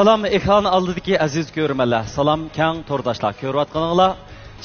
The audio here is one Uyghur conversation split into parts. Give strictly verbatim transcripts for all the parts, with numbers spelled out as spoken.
سالام، ئېكران ئالدىدىكى ئەزىز كۆرۈرمەنلەر، سالام، كەڭ تورداشلار، كۆرۈۋاتقىنىڭلار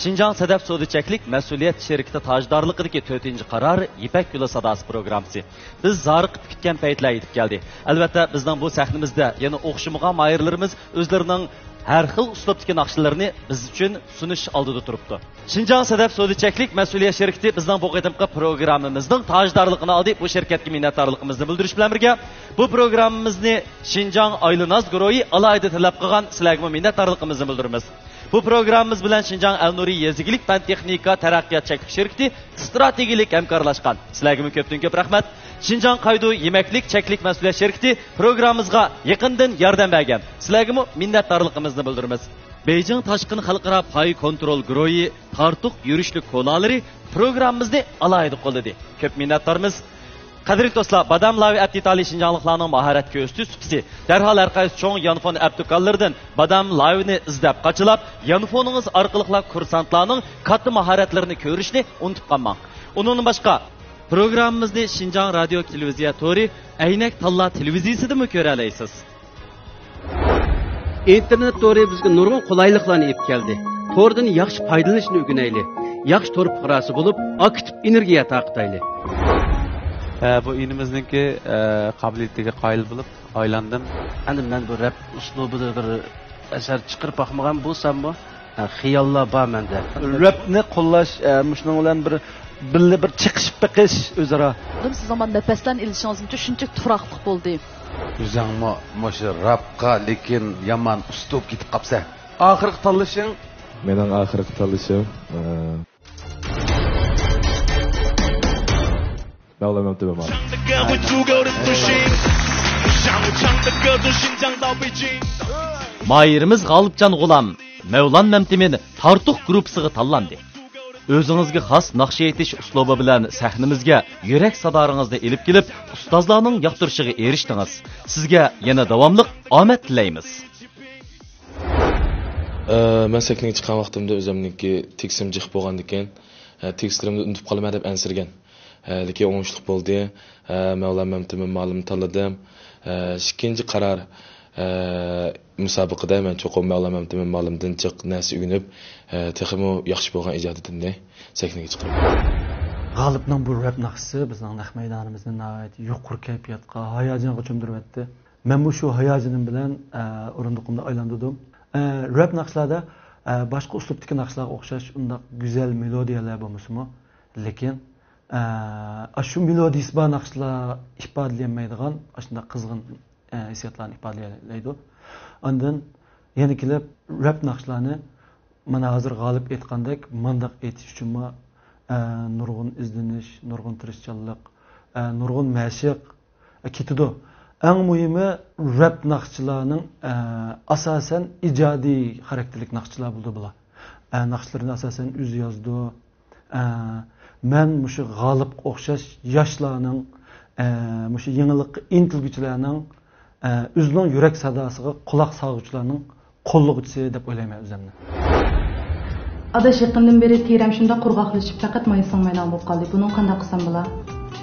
شىنجاڭ سەدەپ سودا چەكلىك مەسئۇلىيەت شىركىتى تاجدارلىقىدىكى تۆتىنچى قارار يىپەك يولى ساداسى پروگراممىسى. بىز زارىقىپ كۈتكەن پەيتلەر يېتىپ كەلدى. ئەلۋەتتە، بىزنىڭ بۇ سەھنىمىزدە يەنە ئوخشىمىغان ماھىرلىرىمىز ئۆزلىرىنىڭ ھەر خىل ئۇسلۇبتىكى ناخشىلىرىنى بىز ئۈچۈن سۇنۇش ئالدىدا تۇرۇپتۇ. شىنجاڭ سەدەپ سودا چەكلىك مەسئۇلىيەت شىركىتى بىزنىڭ بۇ قېتىمقى پروگراممىمىزنىڭ تاجدارلىقىنى ئالدى. بۇ شىركەتكە مىننەتدارلىقىمىزنى بىلدۈرۈش بىلەن بىرگە، بۇ پروگراممىمىزنى شىنجاڭ ئايلىناز گۇرۇھى ئالاھىدە تەلەپ قىلغان، سىلەرگىمۇ مىننەتدارلىقىمىزنى بىلدۈرىمىز. بۇ پروگراممىمىز بىلەن شىنجاڭ ئەلنۇرى يېزا ئىگىلىك پەن تېخنىكا تەرەققىيات چەكلىك شىركىتى ئىستراتېگىيەلىك ھەمكارلاشقان. سىلەرگىمۇ كۆپتىن كۆپ رەھمەت. شىنجاڭ قايدۇ يېمەكلىك چەكلىك مەسئۇلىيەت شىركىتى پروگراممىمىزغا يېقىندىن ياردەم بەرگەن. سىلەرگىمۇ مىننەتدارلىقىمىزنى بىلدۈرىمىز. بېيجىڭ تاشقىن خەلقئارا پاي كونترول گۇرۇھى تارتۇق يۈرۈشلۈك كولالىرى پروگراممىمىزنى ئالاھىدە قوللىدى. كۆپ مىننەتدارمىز. قەدىرلىك دوستلار، بادام لاۋى ئەپ دېتالى شىنجاڭلىقلارنىڭ ماھارەت كۆرسىتىش سۇپىسى. دەرھال ھەر قايسى چوڭ يانفون ئەپ دۇكانلىرىدىن بادام لاۋىنى ئىزدەپ قاچىلاپ، يانفونىڭىز ئارقىلىقلا كۇرسانتلارنىڭ كاتتا ماھارەتلىرىنى كۆرۈشنى ئۇنتۇپ قالماڭ. ئۇنىڭدىن باشقا، پروگراممىمىزنى شىنجاڭ رادىيو تېلېۋىزىيە تورى ئەينەك تاللا تېلېۋىزىيىسىدىمۇ كۆرەلەيسىز. ئىنتېرنېت تورى بىزگە نۇرغۇن قولايلىقلارنى ئېلىپ كەلدى. توردىن ياخشى پايدىلىنىشنى ئۆگىنەيلى. ياخشى تور پۇقراسى بولۇپ، ئاكتىپ ئېنېرگىيە تارقىتايلى. ئە، بۇ ئىنىمىزنىڭكى، ئە، قابىلىيىتىگە قايىل بولۇپ ئايلاندىم. ئەمدى مەن بۇ رەپ ئۇسلۇبىدا بىر ئەسەر چىقىرىپ باقمىغان بولساممۇ، ئە، خىياللار بار مەندە. رەپنى قوللاش، ئە، مۇشۇنىڭ بىلەن بىر، بىللە بىر چېقىشىپ بېقىش ئۆزئارا. سىز ھامان نەپەسلەرنى ئېلىشىڭىزنىڭچە شۇنچىلىك تۇراقلىق بولدى. ئۆزۈڭمۇ مۇشۇ راپقا لېكىن يامان ئۇستا بولۇپ كېتىپ قاپسەن. ئاخىرقى تاللىشىڭ؟ مېنىڭ ئاخىرقى تاللىشىم، ئى، مەۋلان مەمتىمىن مالىم. ماھىرىمىز غالىپجان غۇلام مەۋلان مەمتىمىن تارتۇق گۇرۇپپىسىغا تاللاندى. ئۆزىڭىزگە خاس ناخشا ئېيتىش ئۇسلۇبى بىلەن سەھنىمىزگە يۈرەك سادالىرىڭىزنى ئېلىپ كېلىپ، ئۇستازلارنىڭ ياقتۇرۇشىغا ئېرىشتىڭىز. سىزگە يەنە داۋاملىق ئامەت تىلەيمىز. ئە، مەن سەھنىگە چىققان ۋاقتىمدا ئۆزۈمنىڭكى تېكىستىم جىق بولغاندىكىن، ئە، تېكىستلىرىمنى ئۇنتۇپ قالىمەن دەپ ئەنسىرىگەن. ئە، لېكىن ئوڭۇشلۇق بولدى. ئە، مەۋلان مەمتىمىن مالىمنى تاللىدىم. ئە، ئىككىنچى قارار، ئە، مۇسابىقىدە مەن چوقۇم مەۋلان مەمتىمىن مالىمدىن جىق نەرسە ئۆگىنىپ، ئە، تېخىمۇ ياخشى بولغان ئىجادىيىتىمنى سەھنىگە چىقىرىمەن. غالىپنىڭ بۇ رەپ ناخشىسى بىزنىڭ نەق مەيدانىمىزنى ناھايىتى يۇقىرى كەيپىياتقا، ھاياجانغا چۆمدۈرۈۋەتتى. مەنمۇ شۇ ھاياجىنىم بىلەن، ئە، ئورۇندۇقۇمدا ئايلاندۇردۇم. ئە، رەپ ناخشىلاردا، ئە، باشقا ئۇسلۇبتىكى ناخشىلارغا ئوخشاش ئۇنداق گۈزەل مېلودىيەلەر بولمىسىمۇ، لېكىن، ئە، ئاشۇ مېلودىيىسى بار ناخشىلار ئىپادىلىيەلمەيدىغان ئاشۇنداق قىزغىن، ئە، ھېسسىياتلارنى ئىپادىلىيەلەيدۇ. ئاندىن يەنە كېلىپ رەپ ناخشىلارنى مانا ھازىر غالىپ ئېيتقاندەك مانداق ئېيتىش ئۈچۈنمۇ، ئە، نۇرغۇن ئىزدىنىش، نۇرغۇن تىرىشچانلىق، ئە، نۇرغۇن مەشىق، ئە، كېتىدۇ. ئەڭ مۇھىمى، رەپ ناخشىچىلارنىڭ، ئە، ئاساسەن ئىجادىي خاراكتېرلىك ناخشىچىلار بولىدۇ بۇلار. ئە، ناخشىلىرىنى ئاساسەن ئۆزى يازىدۇ. ئە، مەن مۇشۇ غالىپقا ئوخشاش ياشلارنىڭ، ئە، مۇشۇ يېڭىلىققا ئىنتىلگۈچىلەرنىڭ، ئە، ئۆزىنىڭ يۈرەك ساداسىغا قۇلاق سالغۇچىلارنىڭ قوللىغۇچىسى دەپ ئويلايمەن ئۆزۈمنى. ئاداش، يېقىندىن بېرى تېرەم شۇنداق قۇرغاقلىشىپ، پەقەت ماي سىڭمەيدىغان بولۇپ قالدى. بۇنىڭغا قانداق قىلسام بولا؟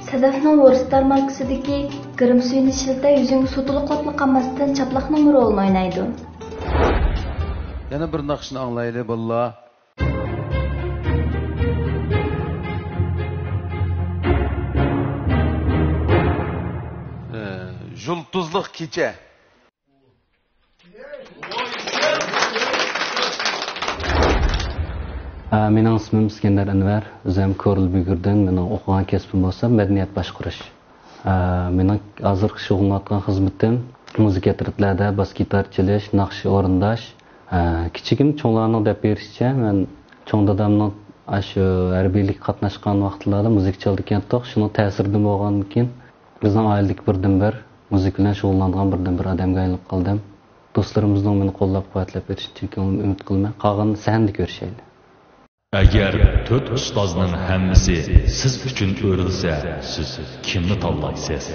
سەدەفنىڭ ۋورستار ماركىسىدىكى گىرىم سۈيىنى ئىشلىتە، يۈزۈڭگە سۇ تولۇق قاپلىقالماستىن، چاپلاقنىڭمۇ رولىنى ئوينايدۇ. يەنە بىر ناخشىنى ئاڭلايلى، بالىلار. ئى، يۇلتۇزلۇق كېچە. ئە، مېنىڭ ئىسمىم ئىسكەندەر ئەنۋەر، ئۆزۈم كورلا بۈگۈردىن، مېنىڭ ئوقۇغان كەسپىم بولسا مەدەنىيەت باشقۇرۇش. ئە، مېنىڭ ھازىرقى شۇغۇللىنىۋاتقان خىزمىتىم مۇزىكا ئەترىتلەردە باس گىتار چېلىش، ناخشا ئورۇنداش. ئە، كىچىكىم چوڭلارنىڭ دەپ بېرىشىچە، مەن چوڭ دادامنىڭ ئاشۇ ھەربىيلىككە قاتناشقان ۋاقىتلاردا مۇزىكا چالىدىكەنتۇق، شۇنىڭ تەسىرىدىن بولغاندىكىن، بىزنىڭ ئائىلىدىكى بىردىنبىر مۇزىكا بىلەن شۇغۇللانىدىغان بىردىنبىر ئادەمگە ئايلىنىپ قالدىم. دوستلىرىمىزنىڭ مېنى قوللاپ-قۇۋۋەتلەپ بېرىشىنى چىن كۆڭلۈمدىن ئۈمىد قىلىمەن. قالغىنىنى سەھنىدە كۆرۈشەيلى. ئەگەر تۆت ئۇستازنىڭ ھەممىسى سىز ئۈچۈن ئۆرۈلسە، سىز كىمنى تاللايسىز؟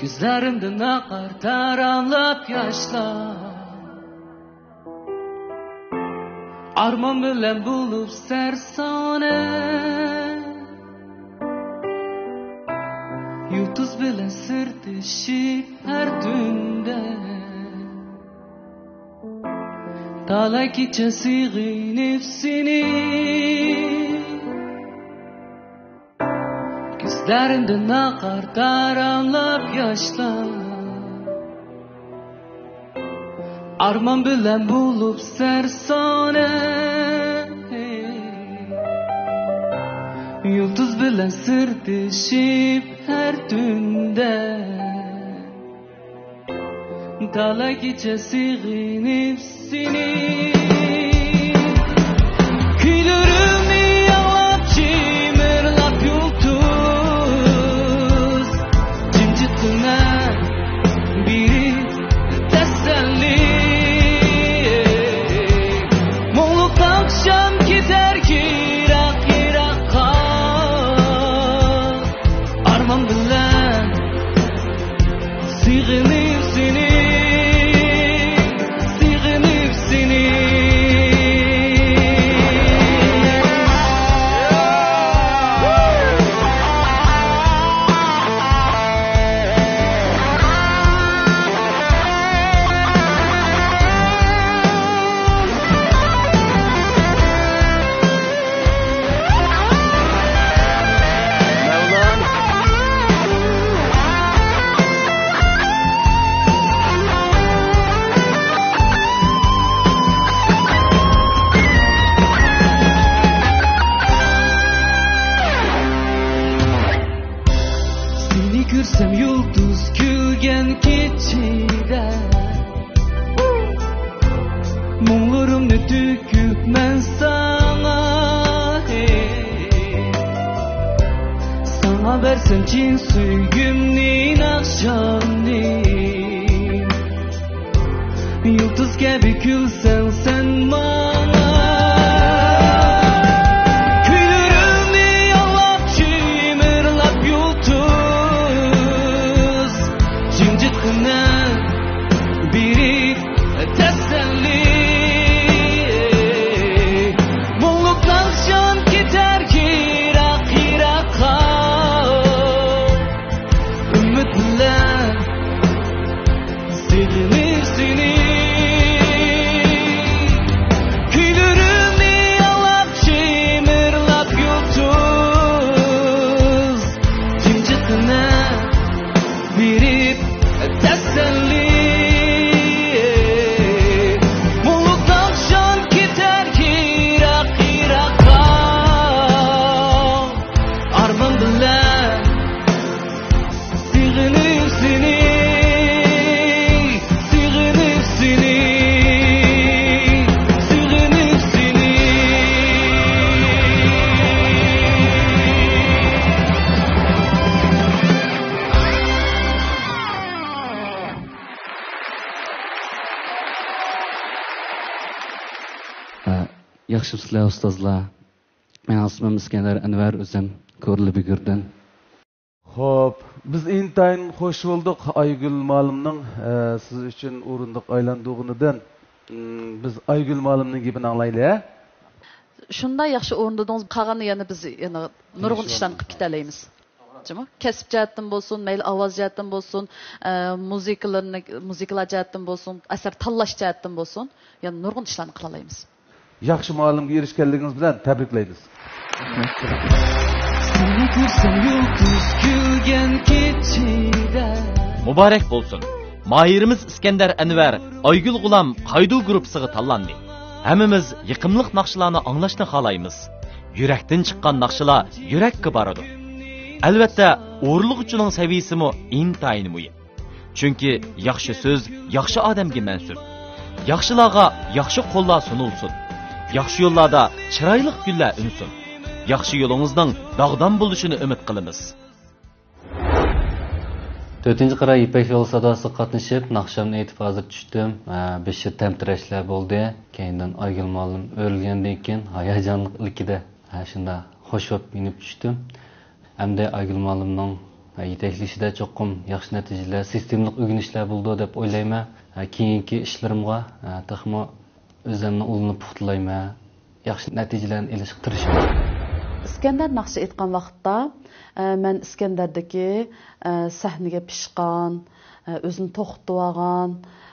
كۆزلىرىمدىن ئاقار تاراملاپ ياشلار. ئارمان بىلەن بولۇپ سەرسانە، يۇلتۇز بىلەن سىردىشىپ ھەر تۈندە. تالاي كېچە سېغىنىپ سېنى، كۆزلىرىمدىن ئاقار تاراملاپ ياشلار. ئارمان بىلەن بولۇپ سەرسانە، يۇلتۇز بىلەن سىردىشىپ ھەر تۈندە. تالاي كېچە سېغىنىپ سېنى، كۈيلىرىمنى ئاڭلاپ جىمىرلاپ يۇلتۇز، جىمجىتقىنا بىر تەسەللى. مۇڭلۇق ئاخشام كېتەر يىراق يىراققا، ئارمان بىلەن سېغىنىپ سېنى، سېغىنىپ سېنى. سېنى كۆرسەم يۇلتۇز كۈلگەن كېچىدە، مۇڭلىرىمنى تۆكۈپ مەن ساڭا، ساڭا بەرسەم چىن سۆيگۈمنى، ناخشامنى. يۇلتۇز كەبى كۈلسەڭ سەن ماڭا، كۈيلىرىمنى ئاڭلاپ جىمىرلاپ يۇلتۇز، جىمجىتقىنا بىر تەسەللى. مۇڭلۇق ئاخشام كېتەر يىراق يىراققا، ئۈمىد بىلەن سېغىنىپ سېنى، كۈيلىرىمنى ئاڭلاپ جىمىرلاپ يۇلتۇز، جىمجىتقىنا بېرىپ تەسەللى. مۇڭلۇق ئاخشام كېتەر يىراق يىراققا، ئارمان بىلەن سېغىنىپ سېنى، سېغىنىپ سېنى، سېغىنىپ سېنى. ھە، ياخشىمۇسىلەر ئۇستازلار؟ مېنىڭ ئىسمىم ئىسكەندەر ئەنۋەر، ئۆزۈم كورلا بۈگۈردىن. خوپ، بىز ئىنتايىن خوش بولدۇق ئايگۈل مۇئەللىمنىڭ، ئە، سىز ئۈچۈن ئورۇندۇق ئايلاندۇرغىنىدىن. م، بىز ئايگۈل مۇئەللىمنىڭ گېپىنى ئاڭلايلى، ھە؟ شۇنداق ياخشى ئورۇندىدىڭىز، قالغاننى يەنە بىز يەنە نۇرغۇن ئىشلارنى قىلىپ كېتەلەيمىز. جۇمۇ؟ كەسىپ جەھەتتىن بولسۇن، مەيلى ئاۋاز جەھەتتىن بولسۇن، ئە، مۇزىكىلىرىنى، مۇزىكىلار جەھەتتىن بولسۇن، ئەسەر تاللاش جەھەتتىن بولسۇن، يەنە نۇرغۇن ئىشلارنى قىلالايمىز. ياخشى مۇئەللىمگە ئېرىشكەنلىكىڭىز بىلەن تەبرىكلەيمىز. سېنى كۆرسەم يۇلتۇز كۈلگەن كېچىدە. مۇبارەك بولسۇن! ماھىرىمىز ئىسكەندەر ئەنۋەر ئايگۈل غۇلام قايدۇ گۇرۇپپىسىغا تاللاندى. ھەممىمىز يېقىملىق ناخشىلارنى ئاڭلاشنى خالايمىز. يۈرەكتىن چىققان ناخشىلار يۈرەككە بارىدۇ. ئەلۋەتتە، ئورۇنلىغۇچىنىڭ سەۋىيىسىمۇ ئىنتايىن مۇھىم. چۈنكى ياخشى سۆز ياخشى ئادەمگە مەنسۇپ. ياخشىلارغا ياخشى قوللار سۇنۇلسۇن. ياخشى يوللاردا چىرايلىق گۈللەر ئۈنسۇن. ياخشى يولىڭىزنىڭ داغدام بولۇشىنى ئۈمىد قىلىمىز. تۆتىنچى قىرا يىپەك يولى ساداسىغا قاتنىشىپ، ناخشامنى ئېيتىپ ھازىر چۈشتۈم. ھە، بېشى تەمتىرەشلەر بولدى. كەينىدىن ئايگۈل مۇئەللىم ئۆرۈلگەندىن كېيىن ھاياجانلىق ئىلكىدە، ھە، شۇنداق خوش بولۇپ يېنىپ چۈشتۈم. ئەمدى ئايگۈل مۇئەللىمنىڭ يېتەكلىشىدە چوقۇم ياخشى نەتىجىلەر، سىستېمىلىق ئۆگىنىشلەر بولىدۇ دەپ ئويلايمەن. كېيىنكى ئىشلىرىمغا تېخىمۇ ئۆزۈمنى ئۇلىنىپ پۇختىلايمەن. ياخشى نەتىجىلەرنى ئېلىشقا تىرىشىمەن. ئىسكەندەر ناخشا ئېيتقان ۋاقىتتا، ئە، مەن ئىسكەندەردىكى، ئە، سەھنىگە پىشقان، ئە، ئۆزىنى توختىتىۋالغان،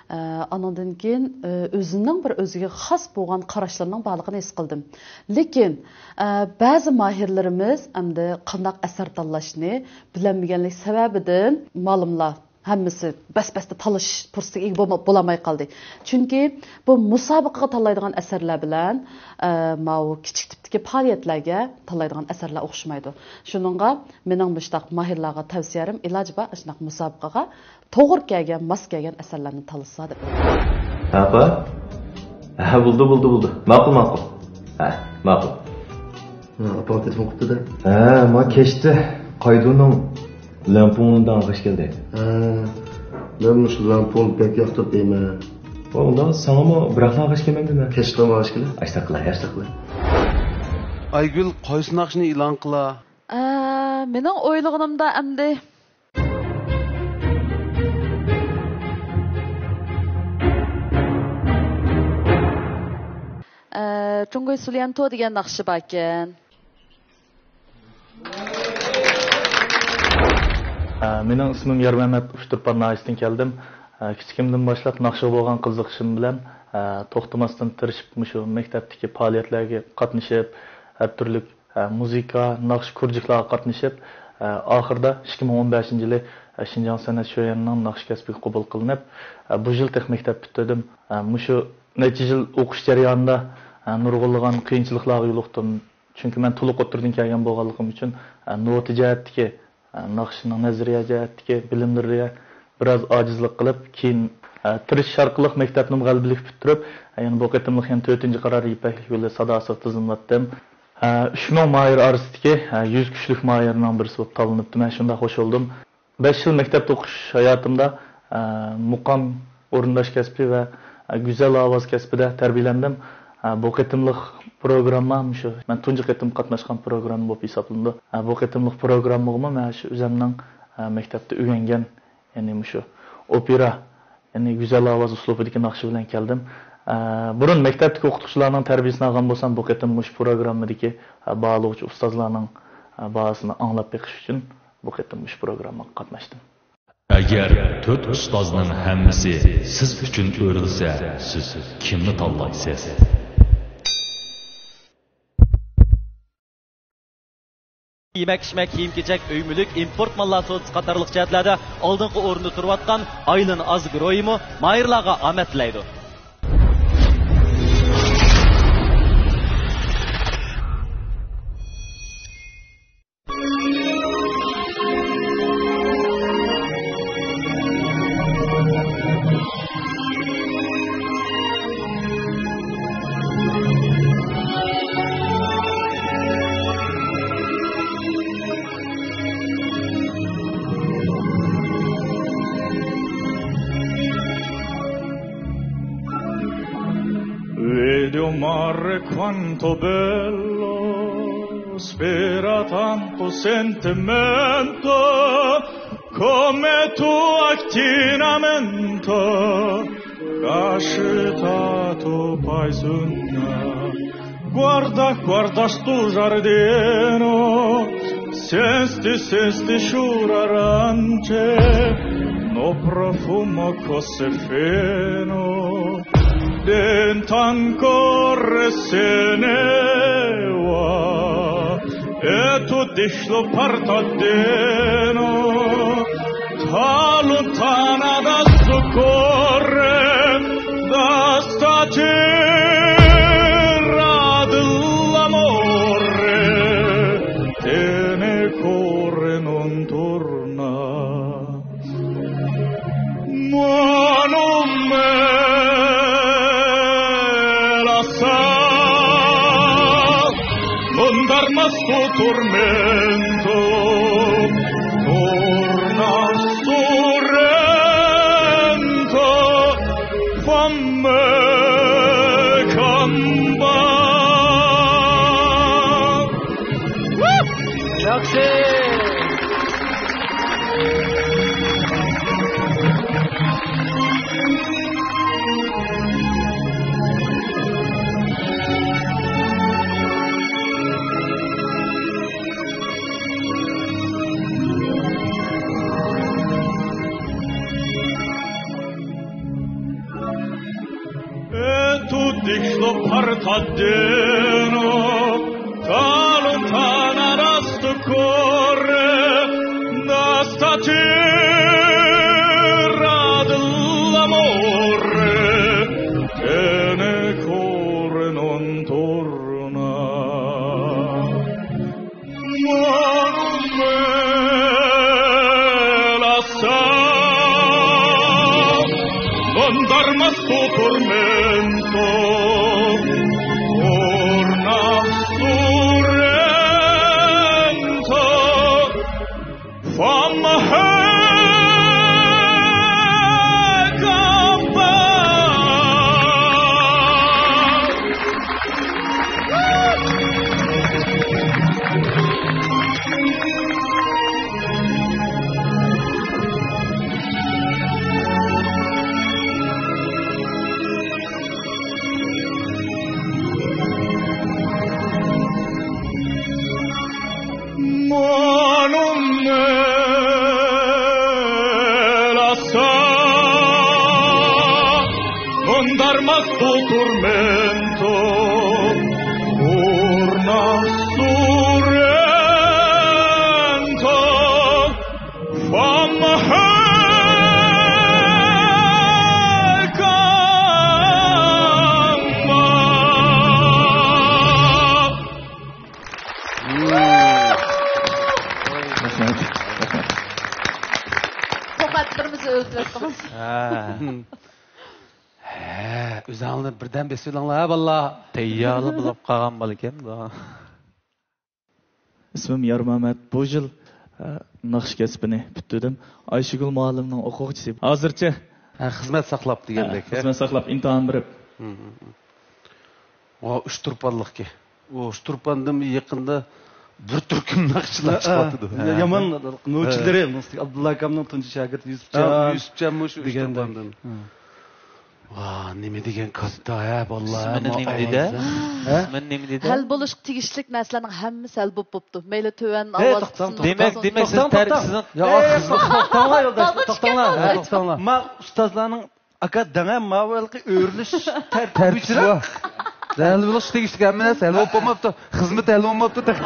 ئە، ئانىڭدىن كېيىن، ئە، ئۆزىنىڭ بىر ئۆزىگە خاس بولغان قاراشلىرىنىڭ بارلىقىنى ھېس قىلدىم. لېكىن، ئە، بەزى ماھىرلىرىمىز ئەمدى قانداق ئەسەر تاللاشنى بىلەلمىگەنلىك سەۋەبىدىن مالىملار ھەممىسى بەس-بەستە تالىشىش پۇرسىتىگە ئىگە بولما-، بولالماي قالدى. چۈنكى بۇ مۇسابىقىگە تاللايدىغان ئەسەرلەر بىلەن، ئە، ماۋۇ كىچىك تىپتىكى پائالىيەتلەرگە تاللايدىغان ئەسەرلەر ئوخشىمايدۇ. شۇنىڭغا مېنىڭ مۇشۇنداق ماھىرلارغا تەۋسىيەم، ئىلاجى بار ئاشۇنداق مۇسابىقىگە توغرا كەلگەن، ماس كەلگەن ئەسەرلەرنى تاللىسا دەپ ئويلايمەن. ئاپا؟ ھە، بولدى، بولدى، بولدى. ماقۇل، ماقۇل. ھە، ماقۇل. ھە، ئاپاڭ تېلېفون قىپتۇ-دە. ھە، ما كەچتە قايدۇنىڭ لەڭپۇڭدىن ئالغاچ كەلدى. ھە، مەن مۇشۇ لەڭپۇڭنى بەك ياقتۇرۇپ دەيمەن. ۋا، ئۇنداق ساڭىمۇ بىراقلا ئالغاچ كەلمەمدىمەن. كەچتە ئالغاچ كېلە. ئاشتاقلا، ئاشتاقلا. ئايگۈل قايسى ناخشىنى ئېلان قىلا؟ ئە، مېنىڭ ئويلىغىنىمدا ئەمدى ئە، جۇڭگوي سۇليەنتو دېگەن ناخشا باركەن. ئە، مېنىڭ ئىسمىم يارمەمەت، ئۇچتۇرپان ناھىيەسىدىن كەلدىم. ئە، كىچىكىمدىن باشلاپ ناخشىغا بولغان قىزىقىشىم بىلەن، ئە، توختىماستىن تىرىشىپ مۇشۇ مەكتەپتىكى پائالىيەتلەرگە قاتنىشىپ، ھەر تۈرلۈك ھە، مۇزىكا، ناخشا كۇرژۇكلارغا قاتنىشىپ، ھە، ئاخىرىدا ئىككى مىڭ ئون بەشىنچى يىلى، ھە، شىنجاڭ سەنئەت شۆيۈەنىنىڭ ناخشا كەسپىگە قوبۇل قىلىنىپ، ھە، بۇ يىل تېخى مەكتەپ پۈتتۈردۈم. ھە، مۇشۇ نەچچە يىل ئوقۇش جەريانىدا، ھە، نۇرغۇنلىغان قىيىنچىلىقلارغا يولۇقتۇم. چۈنكى مەن تولۇق ئوتتۇرىدىن كەلگەن بولغانلىقىم ئۈچۈن، ھە، نوتا جەھەتتىكى، ھە، ناخشىنىڭ نەزەرىيە جەھەتتىكى بىلىملىرىگە بىراز ئاجىزلىق قىلىپ، كېيىن، ھە، تىرىشىش ئارقىلىق مەكتەپنىمۇ غەلىبىلىك پۈتتۈرۈپ، ھە، يەنە بۇ قېتىملىق يەنە تۆتىنچى قارار يىپەك يولى ساداسىغا تىزىملاتتىم. ئۈچ مىڭ ماھىر ئارىسىدىكى يۈز كۈچلۈك ماھىرنىڭ بىرسى بولۇپ تاللىنىپتىمەن، شۇنداق خۇش بولدۇم. بەش يىل مەكتەپتە ئوقۇش ھاياتىمدا مۇقام ئورۇنداش كەسپى ۋە گۈزەل ئاۋاز كەسپىدە تەربىيەلەندىم. بۇ قېتىملىق پروگرامما مۇشۇ مەن تۇنجى قېتىم قاتناشقان پروگرامما بولۇپ ھېسابلىنىدۇ. بۇ قېتىملىق پروگراممىغىمۇ مەن شۇ ئۆزۈمنىڭ مەكتەپتە ئۆگەنگەن يەنى مۇشۇ ئوپېرا، يەنى گۈزەل ئاۋاز ئۇسلۇبىدىكى ناخشا بىلەن كەلدىم. ئە، بۇرۇن مەكتەپتىكى ئوقۇتقۇچىلارنىڭ تەربىيەسىنى ئالغان بولسام، بۇ قېتىم مۇشۇ پروگراممىدىكى، ئە، باھالىغۇچى ئۇستازلارنىڭ، ئە، باھاسىنى ئاڭلاپ بېقىش ئۈچۈن بۇ قېتىم مۇشۇ پروگراممىغا قاتناشتىم. ئەگەر تۆت ئۇستازنىڭ ھەممىسى سىز ئۈچۈن ئۆرۈلسە، سىز كىمنى تاللايسىز؟ يېمەك-ئىچمەك، كىيىم-كېچەك، ئۆي-مۈلۈك، ئىمپورت ماللار سودىسى قاتارلىق جەھەتلەردە ئالدىنقى ئورۇندا تۇرۇۋاتقان ئايلىن ئازگرويمۇ ماھىرلارغا ئامەت تىلەيدۇ. Vedo mare quanto bello, spera tanto sentimento, come tu achinamento, cascitato paisuna. Guarda, guarda stu giardino, senti, senti sciure arance, no profumo così fino, dentro ancora se ne va, e tu dici lo partadino, ta lontana da sto cuore, da sta terra dell'amore, te ne corre non torna. Ma non me lasciare andar ma sto tormento, torna sto rento, famme campa. Merci. Artaddino, lontana da sto cuore, da sta terra dell'amore, che nel cuore non torna. Ma non me lasciar, non darmi sto tormento, torna Sorrento, fammi campare. Ma non me lasciar, non darmi sto tormento, torna Sorrento, fammi campare. توقاتلىرىمىزنى ئۆلتۈرۈۋەتتىڭىز. ھە. ھە، ئۆزۈڭلار بىردەم بېسىۋېلىڭلار، ھە، بالىلار. تەييارلا بولۇپ قالغان بالا ئىكەن بۇ. ئىسمىم يارمامەت. بۇ يىل، ئە، ناخشا كەسپىنى پۈتتۈردۈم. ئايشىگۈل مۇئەللىمنىڭ ئوقۇغۇچىسى. ھازىرچە؟ ھە، خىزمەت ساقلاپ دېگەندەك، ھە، ھە؟ خىزمەت ساقلاپ، ئىمتىھان بېرىپ. ھە، ھە، ھە. ۋا، ئۇچتۇرپانلىقكى. ئۇ ئۇچتۇرپاندىن يېقىندا بىر تۈركۈم ناخشىچىلار چىقىۋاتىدۇ. ھە، ھە. يامان نوچىلىرى، ھە. ئابدۇللا ئاكامنىڭ تۇنجى شاگىرتى يۈسۈپجان. ھە، يۈسۈپجان مۇشۇ دېگەندەك. ئۇچتۇرپاندىن. ھە. ۋا، نېمە دېگەن كاتتا، ھە، باللا. ئىسمىنى نېمە دېدى؟ ھە؟ ئىسمىنى نېمە دېدى؟ ھەل بولۇشقا تېگىشلىك نەرسىلەرنىڭ ھەممىسى ھەل بولۇپ بوپتۇ. مەيلى تۆۋەن ئاۋاز قىسمىنىڭ دېمەك، دېمەك، سىز توختاڭ، تەرتىپ توختاڭ. سىزنىڭ يا، خىزمەت توختاڭلار، يولداش، توختاڭلار. توختاڭلار. ما ئۇستازلارنىڭ ئاكا دەڭە ماۋۇ ھېلىقى ئۆرۈلۈش تەرتىپى بار. ھەل بولۇشقا تېگىشلىك ھەممە نەرسە ھەل بولۇپ بولماپتۇ. خىزمىتى ھەل بولماپتۇ تېخى.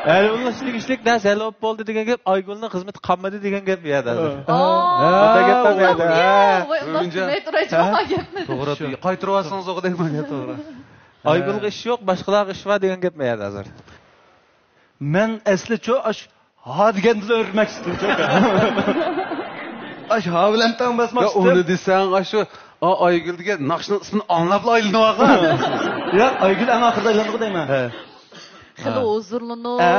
ھەل بولۇشقا تېگىشلىك نەرسە ھەل بولۇپ بولدى دېگەن گەپ، ئايگۈلنىڭ خىزمىتى قالمىدى دېگەن گەپ بۇ يەردە ھازىر. ھە. ھە. ھە. توغرا، قايتۇرۇۋالسىڭىز ئوقۇ دەيمەن، توغرا. ئايگۈلگە ئىش يوق، باشقىلارغا ئىش بار دېگەن گەپ بۇ يەردە ھازىر. مەن ئەسلىچۇ ئاش ھا دېگەندىلا ئۆرمەكچىدىم. ئاش ھا بىلەن تەڭ باسماقچىدىم. ئۇنى دېسەڭ، ئاشۇ ئا-، ئايگۈل دېگەن ناخشىنىڭ ئىسمىنى ئاڭلاپلا ئايلىنىۋالغان. ياق، ئايگۈل ئەڭ ئاخىرىدا ئايلاندىغۇ دەيمەن. ھە. خېلى ھە. ھۇزۇرلىنىپ، ھە.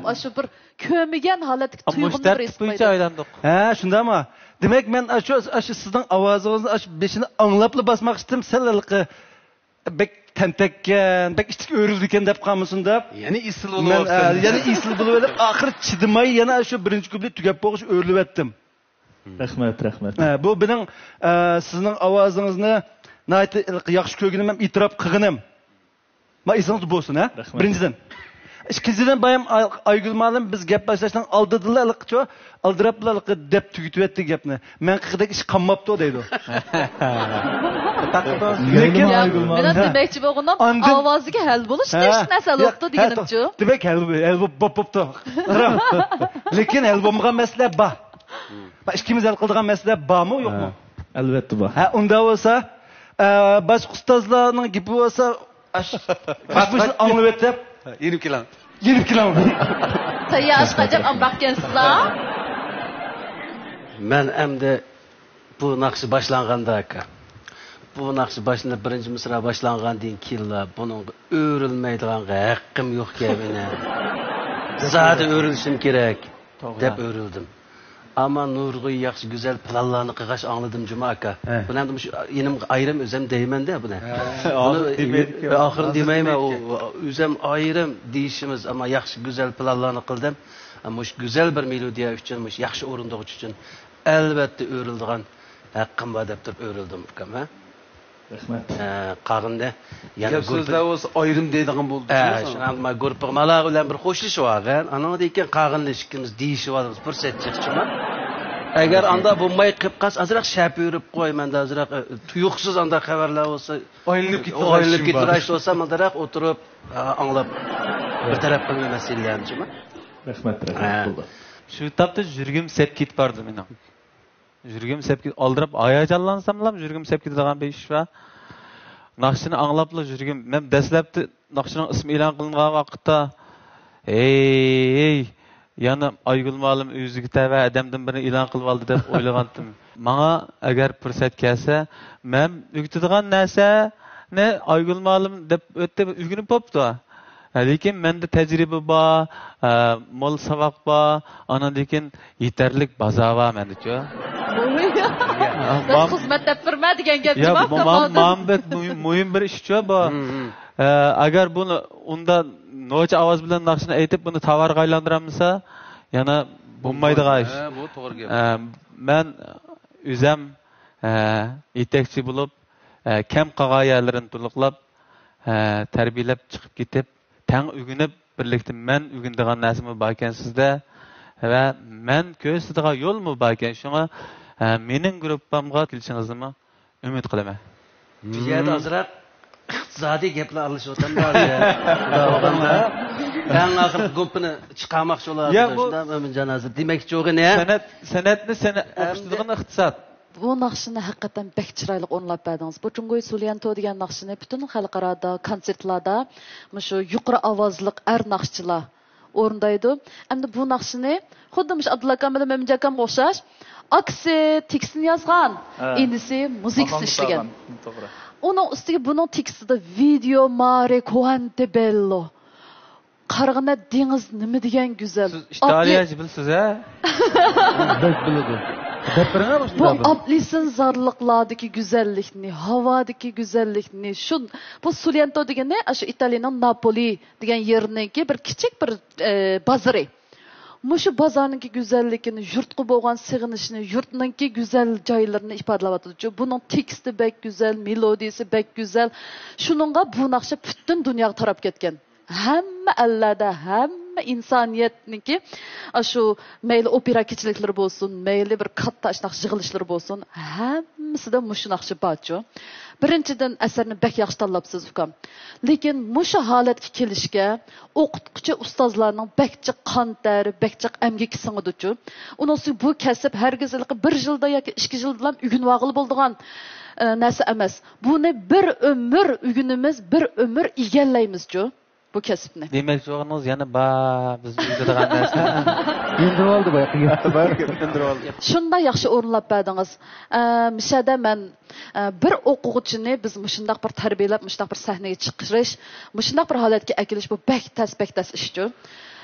ئاشۇ بىر كۆرمىگەن ھالەتتىكى ئەمما مۇشۇ تۇيغۇنى بىر تەرتىپ ھېس بويىچە قىلدى. ئايلاندۇق. ھە، شۇنداقمۇ؟ دېمەك، مەن ئاشۇ، ئاشۇ سىزنىڭ ئاۋازىڭىزنى ئاشۇ بېشىنى ئاڭلاپلا باسماقچىدىم، سەل ھېلىقى بەك تەنتەككەن، بەك ئىچىك ئۆرۈلىدىكەن دەپ قالمىسۇن دەپ. يەنە ئېسىل مەن، بولۇۋاپسەن. ئە، يەنە ئېسىل بولۇۋېلىپ، ئاخىرى چىدىماي يەنە شۇ بىرىنچى كۇپلېت تۈگەپ بولغۇچە ئۆرۈلۈۋەتتىم. رەھمەت، رەھمەت. ئە، بۇ مېنىڭ، ئە، سىزنىڭ ئاۋازىڭىزنى ناھايىتى ياخشى كۆرگىنىم ھەم ئېتىراپ قىلغىنىم. ما ئېسىڭىزدە بولسۇن، ھە؟ رەھمەت. بىرىنچىدىن. ئىككىنچىدىن، بايام ئاي-، ئايگۈل مۇئەللىم بىز گەپ باشلاشنىڭ ئالدىدىلا ھېلىقىچۇ، ئالدىراپلا ھېلىقى دەپ تۈگىتىۋەتتى گەپنى. مەن قىلغۇدەك ئىش قالماپتۇ دەيدۇ. لېكىن يا، مېنىڭ دېمەكچى بولغىنىم، ئاندىن ئاۋازىغا ھەل بولۇش ھە، تېگىشلىك نەرسە ھەل يا، بوپتۇ ھە، دېگىنىمچۇ. دېمەك، ھەل، ھەل بوپ، بوپتۇ. قاراڭ. لېكىن ھەل بولمىغان مەسىلە بار. ما ئىككىمىز ھەل قىلىدىغان مەسىلە بارمۇ، يوقمۇ؟ ھە، ئەلۋەتتە بار. ھە، ئۇنداق بولسا، ئە، باشقا ئۇستازلارنىڭ گېپى بولسا، ئاش-، ئاش-، ئاش-، ئاڭلىۋېتىپ. يېنىپ كېلىڭ. يېنىپ كېلىڭ. تەييار ئاشقا ئەجەب ئامراق ئىكەنسىزلا. مەن ئەمدى بۇ ناخشا باشلانغاندا، ئاكا، بۇ ناخشا باشلىنىپ، بىرىنچى مىسرا باشلانغاندىن كېيىنلا بۇنىڭغا ئۆرۈلمەيدىغانغا ھەققىم يوقكەن مېنىڭ. زادى ئۆرۈلۈشۈم كېرەك، توغرا. دەپ ئۆرۈلدۈم. ئەمما نۇرغۇن ياخشى، گۈزەل پىلانلارنى قىلغاچ ئاڭلىدىم، جۇما ئاكا. ھە. بۇنى ئەمدى مۇشۇ يېنىمغا ئايرىم ئۆزۈم دەيمەن-دە بۇنى. ھە. بۇنى ئاخىرىنى دېمەيمەن، ئۇ، ئۆزۈم ئايرىم دېيىشىمىز، ئەمما ياخشى، گۈزەل پىلانلارنى قىلدىم. مۇشۇ گۈزەل بىر مېلودىيە ئۈچۈن، مۇشۇ ياخشى ئورۇندىغۇچى ئۈچۈن ئەلۋەتتە ئۆرۈلىدىغان ھەققىم بار دەپ تۇرۇپ ئۆرۈلدۈم، ئۇكام، ھە؟ رەھمەت. ئە، قالغىنىنى يەنە گەپ گۇرۇپپا سۆزلەر بولسا ئايرىم دەيدىغان بولدى، ھە، جۇمۇ ساڭا. شۇڭا ما گۇرۇپپىغا مالا بىلەن بىر خوشلىشىپ ئالغان. ئانىڭدىن كېيىن قالغىنىنى ئىككىمىز دېيىشىپ ئالىمىز، پۇرسەت چىقسا جۇمۇ. ئەگەر ئاندا بولماي قېلىپ قالسا، ئازراق شەپە يۈرۈپ قوي، مەندە ئازراق، ئە، تۇيۇقسىز ئاندا خەۋەرلەر بولسا، ئايلىنىپ كېتىدىغان ئايلىنىپ ئىشىم بار. كېتىدىغان ئىش بولسا، مانداراق ئولتۇرۇپ، ئە، ئاڭلاپ، بىر تەرەپ قىلىنغان مەسىلىلەرنى. رەھمەت، رەھمەت، ھە. بولدى. شۇ تاپتا يۈرىكىم سەپ كېتىپ باردى مېنىڭ. يۈرىكىم سەپ كېتىپ، ئالدىراپ، ھاياجانلانساملا يۈرىكىم سەپ كېتىدىغان بىر ئىش بار. ناخشىنى ئاڭلاپلا يۈرىكىم، مەن دەسلەپتە ناخشىنىڭ ئىسمى ئېلان قىلىنغان ۋاقىتتا، ھەي، ھەي، يەنە ئايگۈل مۇئەللىم ئۆزىگە تەۋە ئادەمدىن بىرنى ئېلان قىلىۋالدى دەپ ئويلىغانتىم. ماڭا ئەگەر پۇرسەت كەلسە، مەن ئۆگىتىدىغان نەرسىنى ئايگۈل مۇئەللىم دەپ ئۆتتى، ئۆگىنىپ بوپتۇ. ھە، لېكىن مەندە تەجرىبە بار، ھە، مول ساۋاق بار، ئانىڭدىن كېيىن يېتەرلىك بازار بار مەندىچۇ. ھە، سەن مام-، خىزمەت دەپ بېرىمەن دېگەن گەپ يا، جۇمۇ ما-، ما-، كامالدىن. ماڭا بەك مۇھىم، مۇھىم بىر ئىشچۇ بۇ. ھە، ئەگەر بۇنى ئۇندا نوچى ئاۋاز بىلەن ناخشىنى ئېيتىپ، بۇنى تاۋارغا ئايلاندۇرالمىسا، يەنە بولمايدىغان ئىش. ھە، بۇ توغرا گەپ. ھە، مەن ئۆزەم، ھە، يېتەكچى بولۇپ، ھە، كەم قالغان يەرلىرىنى تولۇقلاپ، ھە، تەربىيەلەپ چىقىپ كېتىپ، تەڭ ئۆگىنىپ، بىرلىكتە مەن ئۆگىنىدىغان نەرسىمۇ باركەن سىزدە ۋە مەن كۆرسىتىدىغان يولمۇ باركەن. شۇڭا، ھە، مېنىڭ گۇرۇپپامغا كېلىشىڭىزنىمۇ ئۈمىد قىلىمەن. بۇ يەردە ئازراق ئىقتىسادىي گەپلەر ئارىلىشىۋاتامدۇ ھازىر. ئەڭ ئاخىرقى گۇمپىنى چىقارماقچى بولۇۋاتىدۇ. يا، بۇ شۇنداق، مۆمىنجان ھازىر دېمەكچى بولغىنى. سەنئەت، سەنئەتنى سەنئەت ئوخشىتىدىغان ئىقتىساد. بۇ ناخشىنى ھەقىقەتەن بەك چىرايلىق ئورۇنلاپ بەردىڭىز. بۇ جۇڭگوي سۇليەنتو دېگەن ناخشىنى پۈتۈن خەلقئارادا كونسېرتلاردا مۇشۇ يۇقىرى ئاۋازلىق ئەر ناخشىچىلار ئورۇندايدۇ. ئەمدى بۇ ناخشىنى خۇددى مۇشۇ ئابدۇللا ئاكام بىلەن مۆمىنجان ئاكامغا ئوخشاش، ئاكىسى تېكىستىنى يازغان، ھە. ئىنىسى مۇزىكىسىنى ئىشلىگەن. توغرا. ئۇنىڭ ئۈستىگە بۇنىڭ تېكىستىدا ۋىدېو مارى كوانتېبېللو. قارىغىنە دېڭىز نېمە دېگەن گۈزەل. سىز ئىتالىيەچە بىلىسىز، ھە؟ بەك بىلىدۇ. دەپ بېرىڭە، بۇ ئاپلىسىنزارلىقلاردىكى گۈزەللىكنى، ھاۋادىكى گۈزەللىكنى، شۇ، بۇ سۇليەنتو دېگىنى، ئاشۇ ئىتالىيىنىڭ ناپولى دېگەن يېرىنىڭكى بىر كىچىك بىر، ئە، بازىرى. مۇشۇ بازارنىڭكى گۈزەللىكىنى، يۇرتقا بولغان سېغىنىشنى، يۇرتنىڭكى گۈزەل جايلىرىنى ئىپادىلەۋاتىدۇچۇ. بۇنىڭ تېكىستى بەك گۈزەل، مېلودىيىسى بەك گۈزەل. شۇنىڭغا بۇ ناخشا پۈتۈن دۇنياغا تاراپ كەتكەن. ھەممە ئەللەردە، ھەممە ئىنسانىيەتنىڭكى، ئاشۇ مەيلى ئوپېرا كېچىلىكلىرى بولسۇن، مەيلى بىر كاتتا ئاشۇنداق يىغىلىشلىرى بولسۇن، ھەممىسىدە مۇشۇ ناخشا بارچۇ. بىرىنچىدىن، ئەسەرنى بەك ياخشى تاللاپسىز، ئۇكام. لېكىن مۇشۇ ھالەتكە كېلىشكە ئوقۇتقۇچى ئۇستازلارنىڭ بەك جىق قان تەر، بەك جىق ئەمگىكى سىڭىدۇچۇ. ئۇنىڭ ئۈستىگە بۇ كەسىپ ھەرگىز ھېلىقى بىر يىلدا ياكى ئىككى يىلدىلا ئۆگىنىۋالغىلى بولىدىغان، ئە، نەرسە ئەمەس. بۇنى بىر ئۆمۈر ئۆگىنىمىز، بىر ئۆمۈر ئىگىلەيمىزچۇ. بۇ كەسىپنى. دېمەكچى بولغىنىڭىز يەنە بار، بىز ئۆگىتىدىغان نەرسە. ئۆندۈرۈۋالدى بايىقى. ئۆندۈرۈۋالدى. شۇنداق ياخشى ئورۇنلاپ بەردىڭىز. ئە، مۇشەدە مەن، ئە، بىر ئوقۇغۇچىنى بىز مۇشۇنداق بىر تەربىيەلەپ، مۇشۇنداق بىر سەھنىگە چىقىرىش، مۇشۇنداق بىر ھالەتكە ئەكېلىش، بۇ بەك تەس، بەك تەس ئىشچۇ.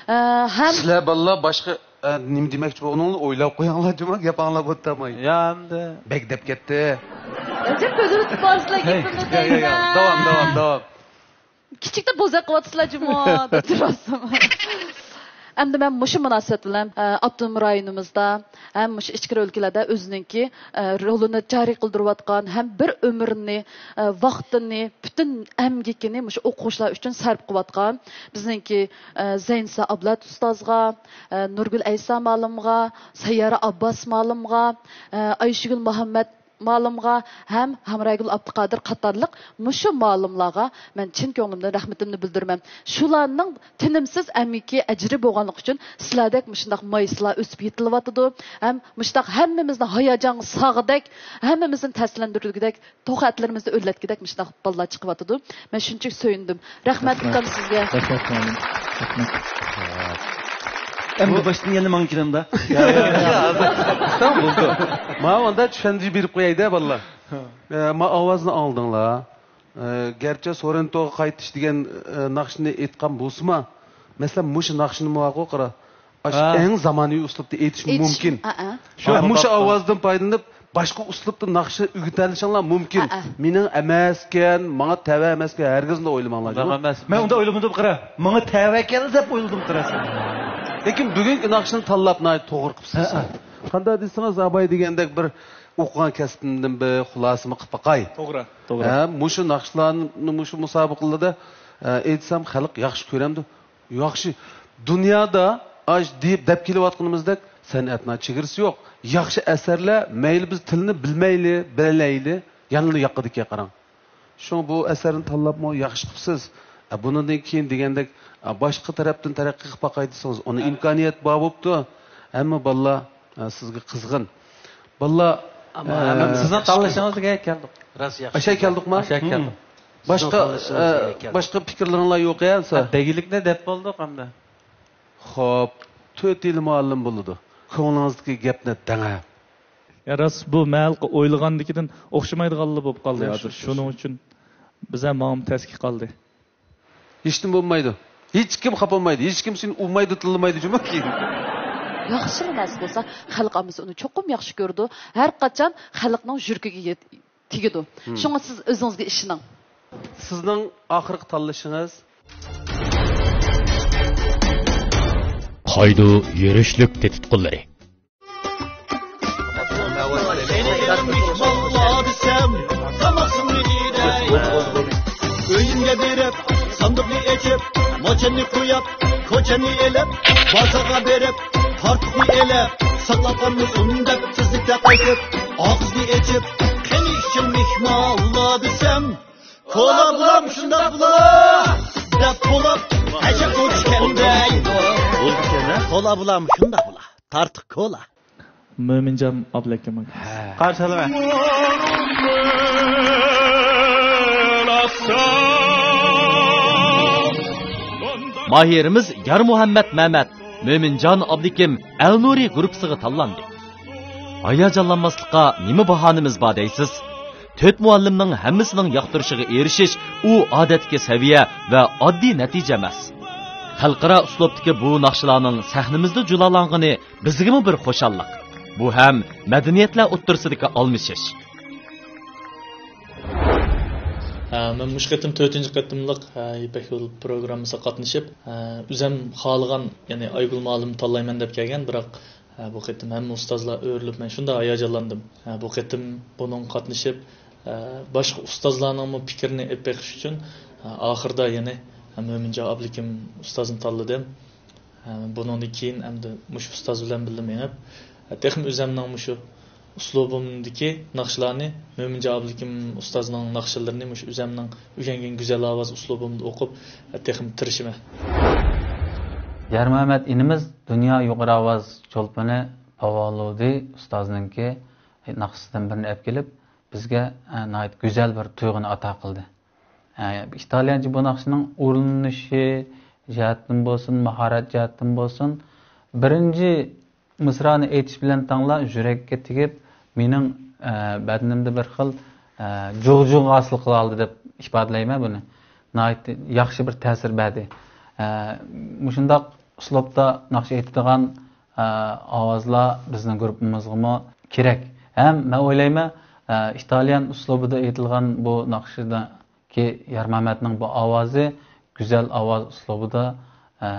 ئە، ھەم سىلەر بالىلار باشقا، ئە، نېمە دېمەكچى بولغىنىڭلارنى ئويلاپ قويۇڭلار جۇمۇ، گەپ ئاڭلاپ ئولتۇرماي. يا، ئەمدى. بەك دەپ كەتتى. ئەجەب كۆزىنى تۇتۇپ بارسىلەر، گېپىمنى يا، يا، يا. دەيمەن. داۋام، داۋام، داۋام. كىچىكتە بوزەك قىلىۋاتىسىلەر جۇمۇ، دەپ تۇرۇۋاتسام. ئەمدى مەن مۇشۇ مۇناسىۋەت بىلەن، ئە، ئاپتونوم رايونىمىزدا ھەم مۇشۇ ئىچكىرى ئۆلكىلەردە ئۆزىنىڭكى، ئە، رولىنى جارى قىلدۇرۇۋاتقان ھەم بىر ئۆمرىنى، ئە، ۋاقتىنى، پۈتۈن ئەمگىكىنى مۇشۇ ئوقۇغۇچىلار ئۈچۈن سەرپ قىلىۋاتقان بىزنىڭكى، ئە، زەينىسا ئابلەت ئۇستازغا، ئە، نۇرگۈل ئەيسا مالىمغا، سەييارە ئابباس مالىمغا، ئە، ئايشىگۈل مۇھەممەت مالىمغا ھەم ھەمراگۈل ئابدۇقادىر قاتارلىق مۇشۇ مالىملارغا مەن چىن كۆڭلۈمدىن رەھمىتىمنى بىلدۈرىمەن. شۇلارنىڭ تىنىمسىز ئەمگىكى، ئەجرى بولغانلىقى ئۈچۈن سىلەردەك مۇشۇنداق مايسىلار ئۆسۈپ يېتىلىۋاتىدۇ. ھەم مۇشۇنداق ھەممىمىزنى ھاياجانغا سالغۇدەك، ھەممىمىزنى تەسىرلەندۈرگۈدەك، توخۇ ئەتلىرىمىزنى ئۆرلەتكۈدەك مۇشۇنداق بالىلار چىقىۋاتىدۇ. مەن شۇنچىلىك سۆيۈندۈم. رەھمەت، رەھمەت. ئۇكام، سىزگە. رەھمەت، مۇئەللىم. رەھمەت. ئەمدى باشتىن يەنە ماڭا كېلەمدۇ؟ يا، يا، يا، ھازىر. تامام بولدى. ماڭا ئاندا چۈشەندۈرۈش بېرىپ قويايدە، بالىلار. ئە، ما ئاۋازنى ئاڭلىدىڭلار. ئە، گەرچە سورېنتوغا قايتىش دېگەن، ئە، ناخشىنى ئېيتقان بولسىمۇ، مەسىلەن، مۇشۇ ناخشىنى ماقۇل قارا. ئاشۇ ھە. ئەڭ زامانىۋى ئۇسلۇبتا ئېيتىش ئېيتىش، مۇمكىن. ھە، ھە. شۇ، مۇشۇ ئاۋازدىن پايدىلىنىپ، باشقا ئۇسلۇبتا ناخشا ئۆگىتەلىشىڭلار مۇمكىن. ھە، ھە. مېنىڭ ئەمەسكەن، ماڭا تەۋە ئەمەسكەن، ھەرگىزمۇ ئويلىماڭلار. ئۇنداق ئەمەس. مەن ئۇنداق ئويلىمىدىم، قارا. ماڭا تەۋەكەل دەپ ئويلىدىم، قارا. لېكىن بۈگۈنكى ناخشىنى تاللاپ ناھايىتى توغرا قىپسىز. ھە، ھە. قانداق دېسىڭىز، ئاباي دېگەندەك بىر ئوقۇغان كەسپىمدىن بىر خۇلاسىمۇ قىلىپ باقاي. توغرا، توغرا. ھە، مۇشۇ ناخشىلارنى، مۇشۇ مۇسابىقىلەردە، ئە، ئېيتسام، خەلق ياخشى كۆرەمدۇ؟ ياخشى. دۇنيادا ئاش دېيىپ دەپ كېلىۋاتقىنىمىزدەك، سەنئەتنىڭ چېگرىسى يوق. ياخشى ئەسەرلەر، مەيلى بىز تىلنى بىلمەيلى، بىلەلەيلى، يەنىلا ياقىدىكى قاراڭ. شۇڭا بۇ ئەسەرنى تاللاپمۇ ياخشى قىپسىز. ئە، بۇنىڭدىن كېيىن دېگەندەك، ئە، باشقا تەرەپتىن تەرەققىي قىلىپ باقاي دېسىڭىز، ئۇنى ئىمكانىيەت بار بوپتۇ. ھەممە بالىلار، ئە، سىزگە قىزغىن. بالىلار، ئەمما، ئە، ئەمما سىزنىڭ تاللىشىڭىزغا كەلدۇق. راست، ياخشى. ئاشا كەلدۇقما؟ ئاشا كەلدۇق. باشقا، سىزنىڭ تاللىشىڭىزغا ئە، كەلدۇق. باشقا پىكىرلىرىڭلار يوق يا، ھە، دېگىلىكنى دەپ بولدۇق ئەمدى. خوپ، تۆت يىل مۇئەللىم بولىدۇ. كۆڭلىڭىزدىكى گەپنى دەڭە. يا راست، بۇ مەن ھېلىقى ئويلىغاندىكىدىن ئوخشىمايدىغانلا بولۇپ قالدى ھازىر. شۇنىڭ ئۈچۈن بىزە ماڭىمۇ تەسكە قالدى. ھېچنېمە بولمايدۇ. ھېچكىم خاپا بولمايدۇ. ھېچكىم سېنى ئۇرمايدۇ، تىللىمايدۇ جۇمۇ كېيىن. ياخشىلا نەرسە بولسا، خەلق ئاممىسى ئۇنى چوقۇم ياخشى كۆرىدۇ. ھەر قاچان خەلقنىڭ يۈرىكىگە يەت-، تېگىدۇ. شۇڭا سىز ئۆزىڭىزگە ئىشىنىڭ. سىزنىڭ ئاخىرقى تاللىشىڭىز. قايدۇ يۈرۈشلۈك تېتىتقۇلىرى. سېنى ئېلىپ مېھمانلار دېسەم، ساماسىمنى ئىدەي. ئۆيۈمگە بېرىپ، ساندۇقنى ئېچىپ، موچەننى قويۇپ، كوچەننى ئېلىپ، بازارغا بېرىپ، تارتۇقنى ئېلىپ، ساقلاپ قالمىسۇن دەپ تېزلىكتە قايتىپ، ئاغزىنى ئېچىپ، قېنى ئىچىڭ مېھمانلار دېسەم، كولا بۇلام شۇنداق بۇلا دەپ بولۇپ، ئەجەب بولىدىكەن دەيدۇ. بولىدىكەن، ھە؟ كولا بۇلام شۇنداق بۇلا. تارتۇق كولا. مۆمىنجان ئابلىكىم. ھە. قارشى ئالىمەن. ماھىرىمىز يارمۇھەممەت مەمەت، مۆمىنجان ئابلىكىم ئەلنۇرى گۇرۇپپىسىغا تاللاندى. ھاياجانلانماسلىققا نېمە باھانىمىز بار دەيسىز؟ تۆت مۇئەللىمنىڭ ھەممىسىنىڭ ياقتۇرۇشىغا ئېرىشىش، ئۇ ئادەتتىكى سەۋىيە ۋە ئاددىي نەتىجە ئەمەس. خەلقئارا ئۇسلۇبتىكى بۇ ناخشىلارنىڭ سەھنىمىزدە جۇلالانغىنى بىزگىمۇ بىر خۇشاللىق. بۇ ھەم مەدەنىيەتلەر ئوتتۇرىسىدىكى ئالمىشىش. ھە، مەن مۇشۇ قېتىم تۆتىنچى قېتىملىق، ھە، يىپەك يولى پروگراممىسىغا قاتنىشىپ، ھە، ئۆزەم خالىغان، يەنى ئايگۈل مۇئەللىمنى تاللايمەن دەپ كەلگەن، بىراق، ھە، بۇ قېتىم ھەممە ئۇستازلار ئۆرۈلۈپ، مەن شۇنداق ھاياجانلاندىم. ھە، بۇ قېتىم بۇنىڭغا قاتنىشىپ، ھە، باشقا ئۇستازلارنىڭمۇ پىكرىنى ئېلىپ بېقىش ئۈچۈن، ھە، ئاخىرىدا يەنە، ھە، مۆمىنجان ئابلىكىم ئۇستازنى تاللىدىم. ھە، بۇنىڭدىن كېيىن ئەمدى مۇشۇ ئۇستاز بىلەن بىللە مېڭىپ، ھە، تېخىمۇ ئۆزەمنىڭ مۇشۇ ئۇسلۇبۇمدىكى ناخشىلارنى، مۆمىنجان ئابلىكىم ئۇستازنىڭ ناخشىلىرىنى مۇشۇ ئۆزەمنىڭ ئۆگەنگەن گۈزەل ئاۋاز ئۇسلۇبۇمدا ئوقۇپ، تېخىمۇ تىرىشىمەن. يارمەمەت ئىنىمىز دۇنيا يۇقىرى ئاۋاز چولپىنى پاۋالۇدى ئۇستازنىڭكى ناخشىسىدىن بىرنى ئەپ كېلىپ، بىزگە، ئە، ناھايىتى گۈزەل بىر تۇيغۇنى ئاتا قىلدى. ئە، ئىتالىيانچە بۇ ناخشىنىڭ ئۇرۇنۇشى جەھەتتىن بولسۇن، ماھارەت جەھەتتىن بولسۇن، بىرىنچى مىسرانى ئېيتىش بىلەن تەڭلا يۈرەككە تېگىپ، مېنىڭ، ئە، بەدىنىمدە بىر خىل، ئە، جۇغ-جۇغ ھاسىل قىلالىدى دەپ ئىپادىلەيمەن بۇنى. ناھايىتى ياخشى بىر تەسىر بەردى. ئە، مۇشۇنداق ئۇسلۇبتا ناخشا ئېيتىدىغان، ئە، ئاۋازلار بىزنىڭ گۇرۇپپىمىزغىمۇ كېرەك. ھەم مەن ئويلايمەن، ئە، ئىتالىيان ئۇسلۇبىدا ئېيتىلغان بۇ ناخشىدىكى يارمەمەتنىڭ بۇ ئاۋازى گۈزەل ئاۋاز ئۇسلۇبىدا، ئە،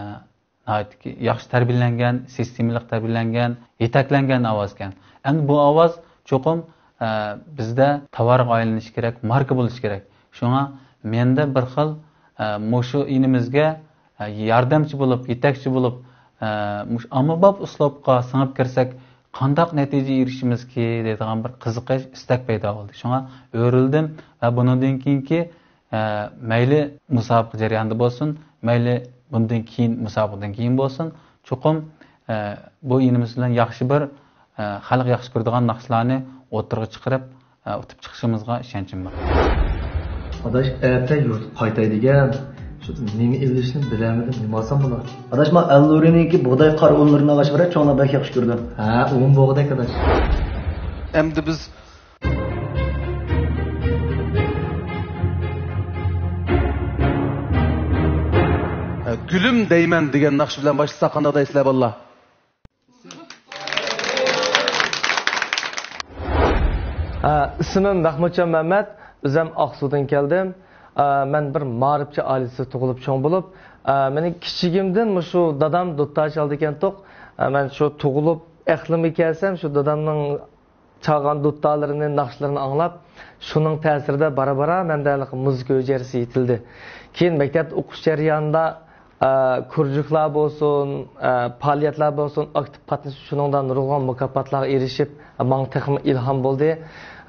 ناھايىتى ياخشى تەربىيەلەنگەن، سىستېمىلىق تەربىيەلەنگەن، يېتەكلەنگەن ئاۋاز ئىكەن. ئەمدى بۇ ئاۋاز چوقۇم، ئە، بىزدە تاۋارغا ئايلىنىشى كېرەك، ماركا بولۇشى كېرەك. شۇڭا مەندە بىر خىل، ئە، مۇشۇ ئىنىمىزگە، ئە، ياردەمچى بولۇپ، يېتەكچى بولۇپ، ئە، مۇشۇ ئاممىباب ئۇسلۇبقا سىڭىپ كىرسەك، قانداق نەتىجە ئېرىشىمىزكى دەيدىغان بىر قىزىقىش، ئىستەك پەيدا بولدى. شۇڭا ئۆرۈلدۈم ۋە بۇنىڭدىن كېيىنكى ئە، مەيلى مۇسابىقە جەريانىدا بولسۇن، مەيلى بۇندىن كېيىن، مۇسابىقىدىن كېيىن بولسۇن، چوقۇم، ئە، بۇ ئىنىمىز بىلەن ياخشى بىر، ئە، خەلق ياخشى كۆرىدىغان ناخشىلارنى ئوتتۇرىغا چىقىرىپ، ئە، ئۇتۇپ چىقىشىمىزغا ئىشەنچىم بار. ئاداش، ئەتە يۇرتقا قايتاي دېگەن، شۇ نېمە ئېلىشنى بىلەلمىدىم، نېمە ئالسام بولار؟ ئاداش، ما ئەلنۇرىنىڭكى بۇغداي قارا ئۇنلىرىنى ئالغاچ بېرە، چوڭلار بەك ياخشى كۆرىدۇ. ھە، ئۇن بوغدەك، ئاداش. ئەمدى بىز گۈلۈم دەيمەن دېگەن ناخشا بىلەن باشلىساق قانداق دەيسىلەر، بالىلار؟ ھە، ئىسمىم مەخمۇتجان مەمەت، ئۆزۈم ئاقسۇدىن كەلدىم. ئە، مەن بىر مائارىپچى ئائىلىسىدە تۇغۇلۇپ چوڭ بولۇپ، ئە، مېنى كىچىكىمدىن مۇشۇ دادام دۇتار چالىدىكەنتۇق. ئە، مەن شۇ تۇغۇلۇپ ئەقلىمگە كەلسەم، شۇ دادامنىڭ چالغان دۇتارلىرىنى، ناخشىلىرىنى ئاڭلاپ، شۇنىڭ تەسىرىدە بارا-بارا مەندە ھېلىقى مۇزىكا ھۈجەيرىسى يېتىلدى. كېيىن مەكتەپتە ئوقۇش جەريانىدا ئە، كۇرژۇكلار بولسۇن، ئە، پائالىيەتلەر بولسۇن، ئاكتىپ قاتنىشىپ، شۇنىڭدا نۇرغۇن مۇكاپاتلارغا ئېرىشىپ، ماڭا تېخىمۇ ئىلھام بولدى.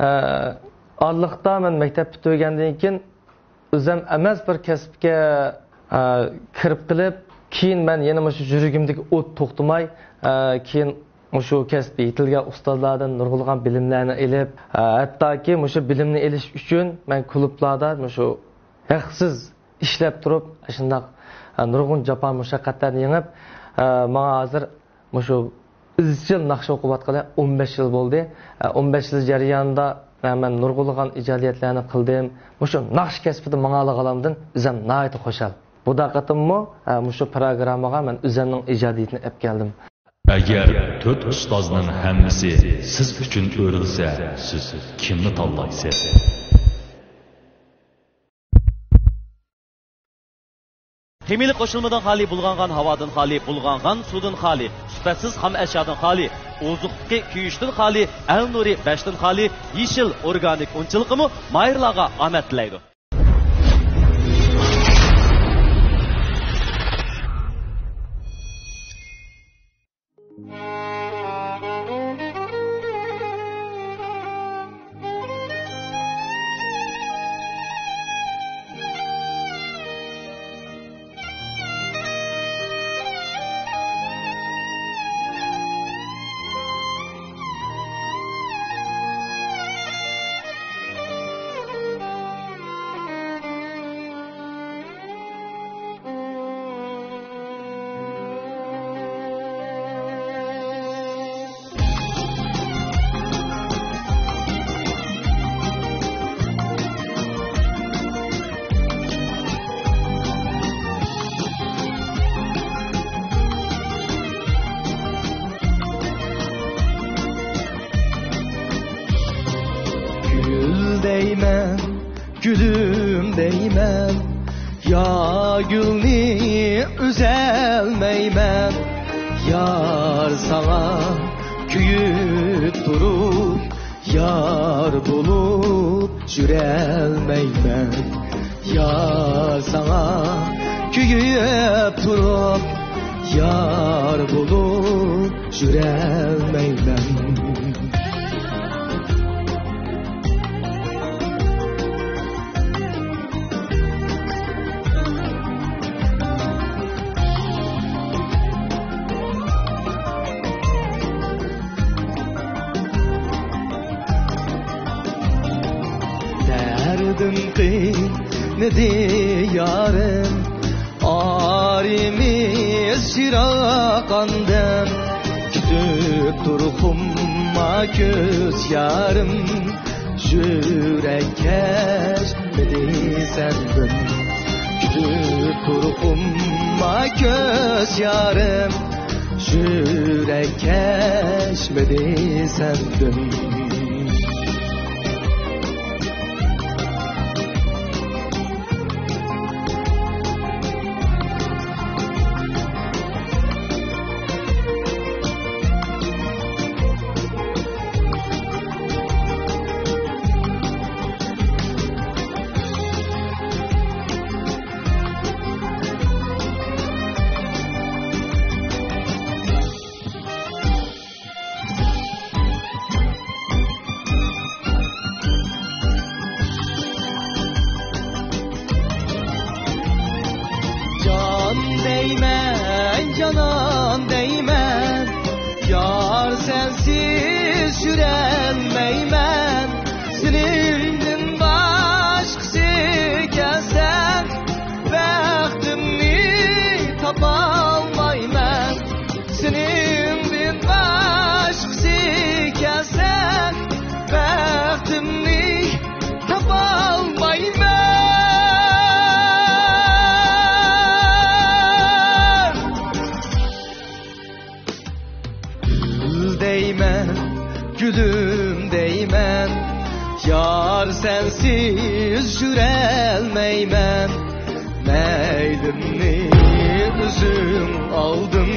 ئە، ئارىلىقتا مەن مەكتەپ پۈتتۈرگەندىن كېيىن، ئۆزۈم ئەمەس بىر كەسىپكە، ئە، كىرىپ قېلىپ، كېيىن مەن يەنە مۇشۇ يۈرىكىمدىكى ئوت توختىماي، ئە، كېيىن مۇشۇ كەسىپتە يېتىلگەن ئۇستازلاردىن نۇرغۇنلىغان بىلىملەرنى ئېلىپ، ئە، ھەتتاكى مۇشۇ بىلىمنى ئېلىش ئۈچۈن مەن كۇلۇبلاردا مۇشۇ ھەقسىز ئىشلەپ تۇرۇپ، ئاشۇنداق، ئە، نۇرغۇن جاپا مۇشەققەتلەرنى يېڭىپ، ئە، ماڭا ھازىر مۇشۇ ئىزچىل ناخشا ئوقۇۋاتقىلى ئون بەش يىل بولدى. ئە، ئون بەش يىل جەريانىدا، ئە، مەن نۇرغۇنلىغان ئىجادىيەتلەرنى قىلدىم. مۇشۇ ناخشا كەسپىدە ماڭالىغانلىقىمدىن ئۆزۈم ناھايىتى خۇشال. بۇ قېتىممۇ، ئە، مۇشۇ پىروگراممىغا مەن ئۆزۈمنىڭ ئىجادىيىتىنى ئەپ كەلدىم. ئەگەر تۆت ئۇستازنىڭ ھەممىسى سىز ئۈچۈن ئۆرۈلسە، سىز كىمنى تاللايسىز؟ خىمىيەلىك قوشۇلمىدىن خالىي، بۇلغانغان ھاۋادىن خالىي، بۇلغانغان سۇدىن خالىي، سۈپەتسىز خام ئەشيادىن خالىي، ئوزۇقلۇقى كۆيۈشتىن خالىي، ئەل نۇرى بەشتىن خالىي، يېشىل ئورگانىك ئۇنچىلىقىمۇ ماھىرلارغا ئامەت تىلەيدۇ. گۈل دەيمەن، گۈلۈم دەيمەن، يا گۈلنى ئۈزەلمەيمەن. يار ساڭا كۆيۈپ تۇرۇپ، يار بولۇپ يۈرەلمەيمەن. يار ساڭا كۆيۈپ تۇرۇپ، يار بولۇپ يۈرەلمەيمەن. دەردىم قىينىدى يارىم، ئارىمىز يىراق ئاندىن، كۈتۈپ تۇرقۇمما كۆز يارىم، يۈرەك كەچمىدى سەندىن. كۈتۈپ تۇرقۇمما كۆز يارىم، يۈرەك كەچمىدى سەندىن. جان دەيمەن، جانان دەيمەن، يار سەنسىز يۈرەلمەيمەن. سېنىڭدىن باشقىسى كەلسە، بەختىمنى تاپالمايمەن. سېنىڭدىن باشقىسى كەلسە، بەختىمنى تاپالمايمەن. گۈل دەيمەن، گۈلۈم دەيمەن، يار سەنسىز يۈرەلمەيمەن. مەيلىمنى ئۆزۈڭ ئالدىڭ،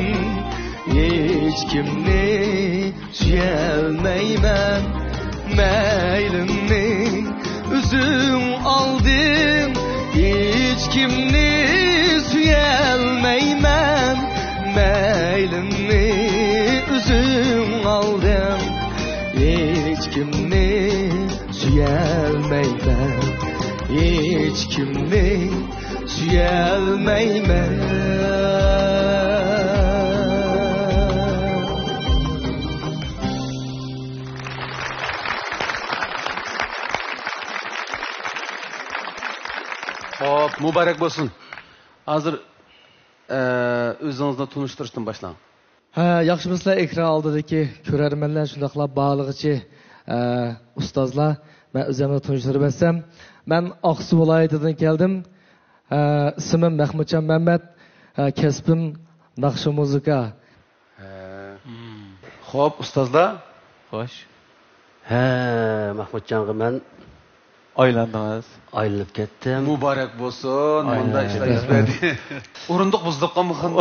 ھېچكىمنى سۆيەلمەيمەن. مەيلىمنى ئۆزۈڭ ئالدىڭ، ھېچكىمنى سۆيەلمەيمەن. كىمنى سۆيەلمەيمەن، ھېچ كىمنى سۆيەلمەيمەن. خوپ، مۇبارەك بولسۇن. ھازىر، ئە، ئۆزىڭىزنى تونۇشتۇرۇشتىن باشلاڭ. ھە، ياخشىمۇسىلەر ئېكران ئالدىدىكى كۆرەرمەنلەر، شۇنداقلا بارلىغىچە، ئە، ئۇستازلار. مەن ئۆزۈمنى تونۇشتۇرۇپ ئۆتسەم، مەن ئاقسۇ ۋىلايىتىدىن كەلدىم. ئە، ئىسمىم مەخمۇتجان مەمەت، ئە، كەسپىم ناخشا مۇزىكا. ھە. خوپ، ئۇستازلار. خوش. ھە، مەخمۇتجانغا مەن ئايلاندىڭىز. ئايلىنىپ كەتتىم. مۇبارەك بولسۇن. ئاي، مۇنداق ئىشلار يۈز بەردى. ئورۇندۇق بۇزۇلۇپ قالمىغان.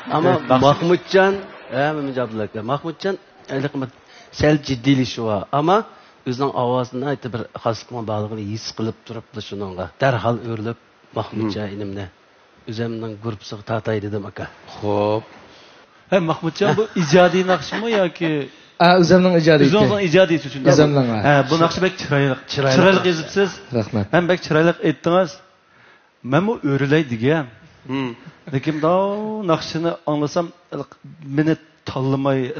ئەمما مەخمۇتجان، ھە، مەمەتجان ئابدۇللا ئاكا، مەخمۇتجان ھېلىقى سەل جىددىيلىشىۋا، ئەمما ئۆزىنىڭ ئاۋازىدا ناھايىتى بىر خاسلىقنىڭ بارلىقىنى ھېس قىلىپ تۇرۇپلا شۇنىڭغا دەرھال ئۆرۈلۈپ، مەخمۇتجان ئىنىمنى ئۆزۈمنىڭ گۇرۇپپىسىغا تارتاي دېدىم، ئاكا. خوپ. ھە، مەخمۇتجان، بۇ ئىجادىي ناخشىمۇ ياكى؟ ئا، ئۆزۈمنىڭ ئىجادىيىتى. ئۆزىڭىزنىڭ ئىجادىيىتى شۇنداق. ئۆزۈمنىڭ، ھە. ھە، بۇ ناخشا بەك چىرايلىق. چىرايلىق. چىرايلىق يېزىپسىز. رەھمەت. ھەم بەك چىرايلىق ئېيتتىڭىز. مەنمۇ ئۆرۈلەي دېگەن. لېكىن مۇنداق ناخشىنى ئاڭلىسام، مېنى تاللىماي،